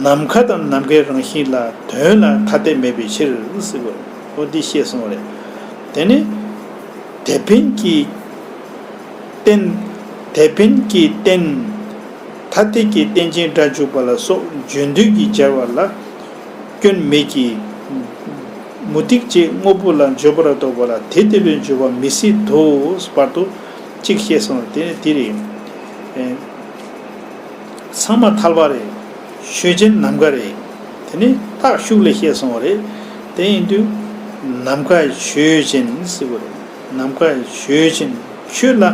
ནམ་མཁའ་དང་ནམ་མཁའི་རང་བཞིན་ལ་དོན་ལ་ཐ་དད་མེད་པའི་ཕྱིར་ཟེར་བ་འོ་འདི་བཤད་སོང་བ་རེད། དེ་ནི་དེ་ཕན་གྱི་རྟེན། དེ་ཕན་གྱི་རྟེན། ཐ་དད་ཀྱི་རྟེན་ཅན་སྒྲ་འཇུག་པ་ལ་སོགས་བརྗོད་འདོད་ཀྱི་སྦྱར་བ་ལ་སྐྱོན་མེད་ཀྱི། མུ་སྟེགས་ཅེས་དངོས་པོ་ལ་འཇོག་པར་འདོད་པ་ལ་དེ་ལྟ་བུའི་འཇོག་པ་མི་སྲིད་དོ། བར་དུ་གཅིག་བཤད་སོང་བ་དེ་ནི་དེ་རེད། ཚང་མ་ཐལ་བ་རེད། ཆོས་ཅན་ནམ་མཁའ་རེད། དེ་ནི་རྟགས་ཤུགས་ལས་བཤད་སོང་བ་རེད། དེ་ཡིན་དུས་ནམ་མཁའ་ཆོས་ཅན་ཟེར་བ་རེད། ནམ་མཁའ་ཆོས་ཅན། ཁྱོད་ལ་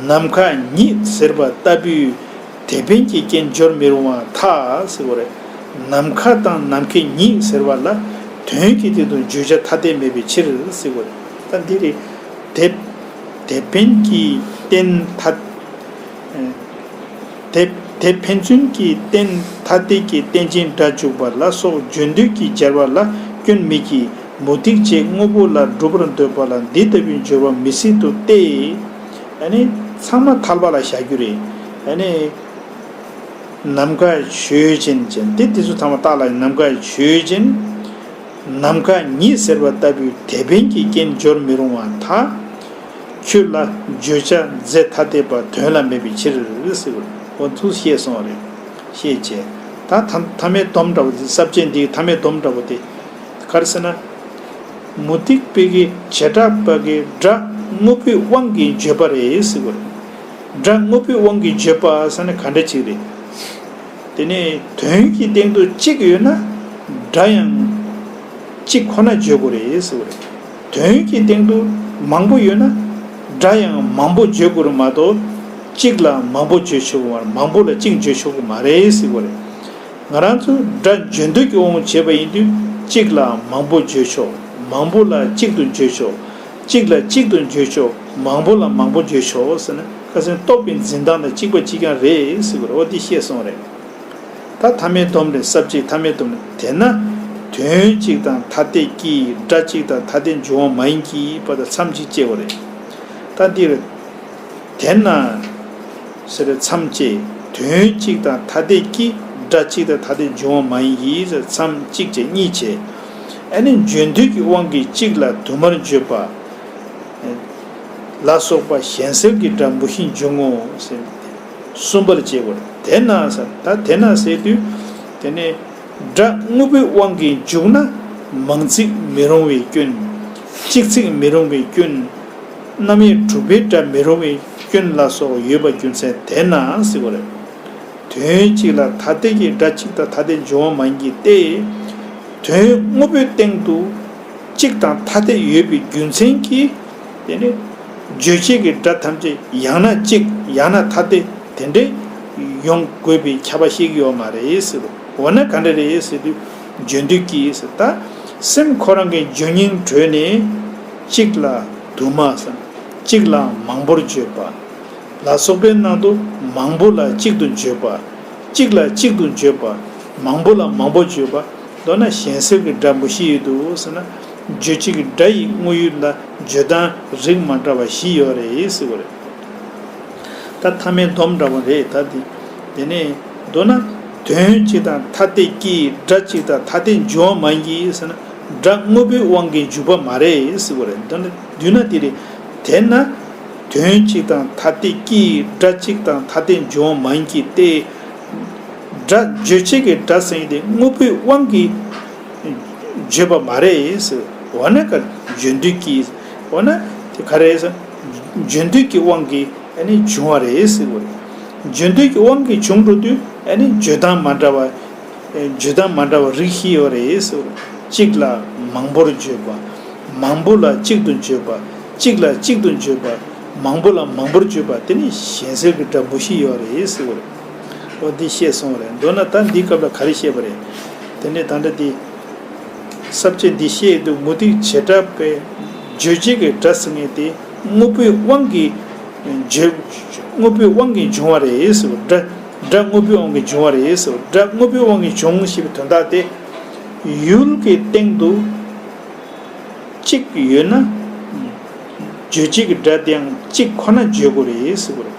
ནམ་མཁའ་ཉིད་ཟེར་བ་ལྟ་བུའི་དེ་ཕན་གྱི་རྐྱེན་སྦྱོར་མི་རུང་བར་ཐལ་ཟེར་བ་རེད། ནམ་མཁའ་དང་ནམ་མཁའི་ཉིད་ཟེར་བ་ལ་དོན་གྱི་སྟེང་དུ་བརྗོད་བྱ་ཐ་དད་མེད་པའི་ཕྱིར་ཟེར་བ་རེད། ད་འདི་རེད། དེ་དེ་ཕན་གྱི་རྟེན་ཐ། དེ་དེ་ཕན་ཚུན་གྱི་རྟེན་ཐ་དད་ཀྱི་རྟེན་ཅན་སྒྲ་འཇུག་པ་ལ་སོགས་བརྗོད་འདོད་ཀྱི་སྦྱར་བ་ལ་ སྐྱོན་མེད་ཀྱི། མུ་སྟེགས་བྱས་དངོས་པོ་ལ། སྒྲུབ་པར་འདོད་པ་ལ། འདི་ལྟ་བུའི་འགྱུར་བ་མི་སྲིད་དོ། སྟེ། ཨ་ནི་ཚང་མ་ཐལ་བ་ལ་བཞག་རྒྱུ་རེད། ཨ་ནི་ནམ་མཁའ་ཆོས་ཅན། ཅན་དེ་དེ་ཚོ་ཚང་མ་བཏགས་ལ། ནམ་མཁའ་ཆོས་ཅན། ནམ་མཁའ་ཉིད་ཟེར་བ་ལྟ་བུའི་དེད་དཔོན་གྱི་རྐྱེན་སྦྱོར་མི་རུང་བ་དག། ཁྱོད་ལ་བརྗོད་བྱ་རྫས་ཐ་དད་པ་དོན་ལ་མེད་པའི་ཕྱིར་ཟེར་བ། འོ་འདུག་བཤད་སོང་བ་རེད། ཤེས་བྱས། ད་ཐ་མཐའ་མའི་སྡོམ་འདྲ་བོ་དེ། ས་བཅད་འདིའི་མཐའ་མའི་སྡོམ་འདྲ་བོ་དེ་ག་རེ་ཟེར་ན། མུ་སྟེགས་པའི་གི་བྱེ་བྲག་པ་གི་སྒྲ་དངོས་པོའི་དབང་གིས་བརྗོད་པ་རེད་ཟེར་བ་རེད། སྒྲ་དངོས་པོའི་དབང་གིས་བརྗོད་པ་ཟེར་ན་ག་འདྲ་ཅིག་རེད། དེ་ནས་དོན་གྱི་སྟེང་དུ་གཅིག་ཡོད་ན་སྒྲ་ཡང་གཅིག་ཁོ་ན་བརྗོད་དགོས་རེད་ཟེར་བ་རེད། དོན་གྱི་སྟེང་དུ་མང་པོ་ཡོད་ན་སྒྲ་ཡང་མང་པོ་བརྗོད་དགོས་རེད་མ་གཏོགས། གཅིག་ལ་མང་པོ་བརྗོད་ཆོག་གི་མ་རེད། མང་པོ་ལ་གཅིག་བརྗོད་ཆོག་གི་མ་རེད་ཟེར་བ་རེད། ང་རང་ཚོ་སྒྲ་བརྗོད་འདོད་ཀྱི་དབང་བྱས་པ་ཡིན་དུས་གཅིག་ལ་མང་པོ་བརྗོད་ཆོག། མང་པོ་ལ་གཅིག་ཏུ་བརྗོད་ཆོག། གཅིག་ལ་གཅིག་ཏུ་བརྗོད་ཆོག། མང་པོ་ལ་མང་པོ་བརྗོད་ཆོག་ཟེར་ན། ཁ་སང་རྟོག་པའི་འཛིན་སྟངས་དང་གཅིག་པ་གཅིག་རྐྱང་རེད་ཟེར་བ་རེད། འོ་འདི་བཤད་སོང་རེད། ད་མཐའ་མའི་སྡོམ་རེད། ས་བཅད་མཐའ་མའི་སྡོམ་རེད། དེས་ན་དོན་གཅིག་དང་ཐ་དད་ཀྱིས། སྒྲ་གཅིག་དང་ཐ་དད་འབྱུང་བ་མ་ཡིན་གྱི་བར་དུ་མཚམས་གཅིག་བཅད་དགོས་རེད། ད་འདིར་དེས་ན་ཟེར་བའི་མཚམས་བཅད། དོན་གཅིག་དང་ཐ་དད་ཀྱིས། སྒྲ་གཅིག་དང་ཐ་དད་འབྱུང་བ་མ་ཡིན་གྱི་ཟེར། མཚམས་གཅིག་བཅད་གཉིས་བྱས། ཨ་ནི་བརྗོད་འདོད་ཀྱི་དབང་གིས་གཅིག་ལ་དུ་མར་བརྗོད་པ་ལ་སོགས་པ་གཞན་སེལ་གྱི་སྒྲ་མུ་བཞིར་འབྱུང་ངོ་ཟེར། གསུམ་པར་བྱེད་དགོས། དེས་ན་ཟེར། ད་དེས་ན་ཟེར་དུས་དེ་ནས་སྒྲ་དངོས་པོའི་དབང་གིས་འཇུག་ན་མང་ཚིག་མི་རུང་བའི་སྐྱོན། གཅིག་ཚིག་མི་རུང་བའི་སྐྱོན། རྣམ་དབྱེ་དྲུག་པའི་སྒྲ་མི་རུང་བའི་སྐྱོན་ལ་སོགས་ཡོད་པ་རྒྱུ་མཚན་དེས་ན་ཟེར་བ་རེད། དོན་གཅིག་ལ་ཐ་དད་ཀྱི་སྒྲ་གཅིག་དང་ཐ་དད་འབྱུང་བ་མ་ཡིན་གྱི་སྟེ། དོན་དངོས་པོའི་སྟེང་དུ་གཅིག་དང་ཐ་དད་ཡོད་པའི་རྒྱུ་མཚན་གྱིས། དེ་ནི་རྗོད་བྱེད་ཀྱི་སྒྲ་ཐམས་ཅད་ཡང་ན་གཅིག་ཡང་ན་ཐ་དད་དེ་འདྲས་ཡོང་དགོས་པའི་ཁྱབ་པ་ཤེས་ཀྱི་ཡོད་མ་རེད་ཟེར། འོ་ན་ག་འདྲ་རེད་ཟེར་དུས་བརྗོད་འདོད་ཀྱིས་ཟེར། ད་སེམས་ཁོ་རང་གི་བརྗོད་སྙིང་བྲོས་ནས་གཅིག་ལ་དུ་མ་ཟེར། གཅིག་ལ་མང་པོར་བརྗོད་པ་ལ་སོགས་པའི་ནང་དུ་མང་པོ་ལ་གཅིག་ཏུ་བརྗོད་པ། གཅིག་ལ་གཅིག་ཏུ་བརྗོད་པ། མང་པོ་ལ་མང་པོ་བརྗོད་པ། མདོར་ན་གཞན་སེལ་གྱི་སྒྲ་མུ་བཞི་ཡོད་དོ་ཟེར་ན། རྗོད་བྱེད་ཀྱི་སྒྲ་ཡི་དངོས་ཡུལ་ལ་བརྗོད་སྟངས་རིགས་མ་འདྲ་བ་བཞི་ཡོད་རེད་ཟེར་བ་རེད། ད་མཐའ་མའི་སྡོམ་འདྲ་བོ་རེད། ད་དེ་དེ་ནས་མདོར་ན་དོན་གཅིག་དང་ཐ་དད་ཀྱིས། སྒྲ་གཅིག་དང་ཐ་དད་འབྱུང་བ་མ་ཡིན་གྱི་ཟེར་ན། སྒྲ་དངོས་པོའི་དབང་གིས་འཇུག་པ་མ་རེད་ཟེར་བ་རེད། མདོར་ན་བསྡུས་ན་དེ་རེད། དེས་ན་དོན་གཅིག་དང་ཐ་དད་ཀྱིས། སྒྲ་གཅིག་དང་ཐ་དད་འབྱུང་བ་མ་ཡིན་གྱི་སྟེ། སྒྲ་རྗོད་བྱེད་ཀྱི་སྒྲ་ཟེར་དེ་དངོས་པོའི་དབང་གིས་བརྗོད་པ་མ་རེད་ཟེར། འོ་ན་ག་བརྗོད་འདོད་ཀྱིས། འོ་ན་དེ་ག་རེ་ཟེར། བརྗོད་འདོད་ཀྱི་དབང་གིས་ཨ་ནི་འབྱུང་བ་རེད་ཟེར་བ་རེད། བརྗོད་འདོད་ཀྱི་དབང་གིས་བྱུང་འགྲོ་དུས་ཨ་ནི་བརྗོད་སྟངས་མ་འདྲ་བ། བརྗོད་སྟངས་མ་འདྲ་བ་རིགས་བཞི་ཡོད་རེད་ཟེར་བ་རེད། གཅིག་ལ་མང་པོར་བརྗོད་པ། མང་པོ་ལ་གཅིག་ཏུ་བརྗོད་པ། གཅིག་ལ་གཅིག་ཏུ་བརྗོད་པ། མང་པོ་ལ་མང་པོར་བརྗོད་པ། དེ་ནི་གཞན་སེལ་གྱི་སྒྲ་མུ་བཞི་ཡོད་རེད་ཟེར་བ་རེད། འོ་འདི་བཤད་སོང་བ་རེད། མདོར་ན་ད་འདིའི་སྐབས་ལ་ག་རེ་བཤད་པ་རེད། དེ་ནས་ད་ལྟ་འདི་ས་བཅད་འདི་བཤད་དུས་མུ་སྟེགས་བྱེ་བྲག་པའི་རྗོད་བྱེད་ཀྱི་སྒྲ་ཟེར་མཁན་དེ་དངོས་པོའི་དབང་གིས་བརྗོད། དངོས་པོའི་དབང་གིས་འབྱུང་བ་རེད་ཟེར་བ། སྒྲ་སྒྲ་དངོས་པོའི་དབང་གིས་འབྱུང་བ་རེད་ཟེར་བ། སྒྲ་དངོས་པོའི་དབང་གིས་འབྱུང་ཞེས་པའི་དོན་དག་དེ། ཡུལ་གྱི་སྟེང་དུ་གཅིག་ཡོད་ན། རྗོད་བྱེད་ཀྱི་སྒྲ་དེའང་གཅིག་ཁོ་ན་བརྗོད་དགོས་རེད་ཟེར་བ་རེད།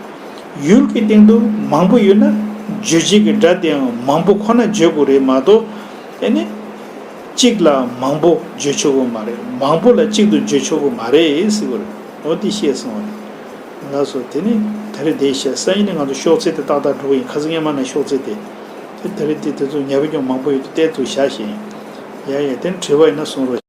ཡུལ་གྱི་སྟེང་དུ་མང་པོ་ཡོད་ན། རྗོད་བྱེད་ཀྱི་སྒྲ་དེའང་མང་པོ་ཁོ་ན་བརྗོད་དགོས་རེད་མ་གཏོགས། ཨ་ནི་གཅིག་ལ་མང་པོ་བརྗོད་ཆོག་གི་མ་རེད། མང་པོ་ལ་གཅིག་ཏུ་བརྗོད་ཆོག་གི་མ་རེད་ཟེར་བ་རེད། འོ་དེ་བཤད་སོང་བ་རེད། ལགས་སོ། དེ་ནི་ད་རེས་དེ་བཤད། སང་ཉིན་ནས་ང་ཚོ་ཤོག་ཚད་དེ་ཏག་ཏག་འགྲོ་གི་ཡིན། ཁ་སང་སྔོན་མ་ནས་ཤོག་ཚད་དེ། དེ་ད་རེས་དེ་དེ་ཚོ་ཉར་གི་ཅུང་མང་པོ་ཡོད་དུས་ཏོག་ཙམ་བཞག་བཞིན། ཡ་ཡ། དེ་ནི་དྲི་བ་ཡིན་ན་གསུང་རོགས།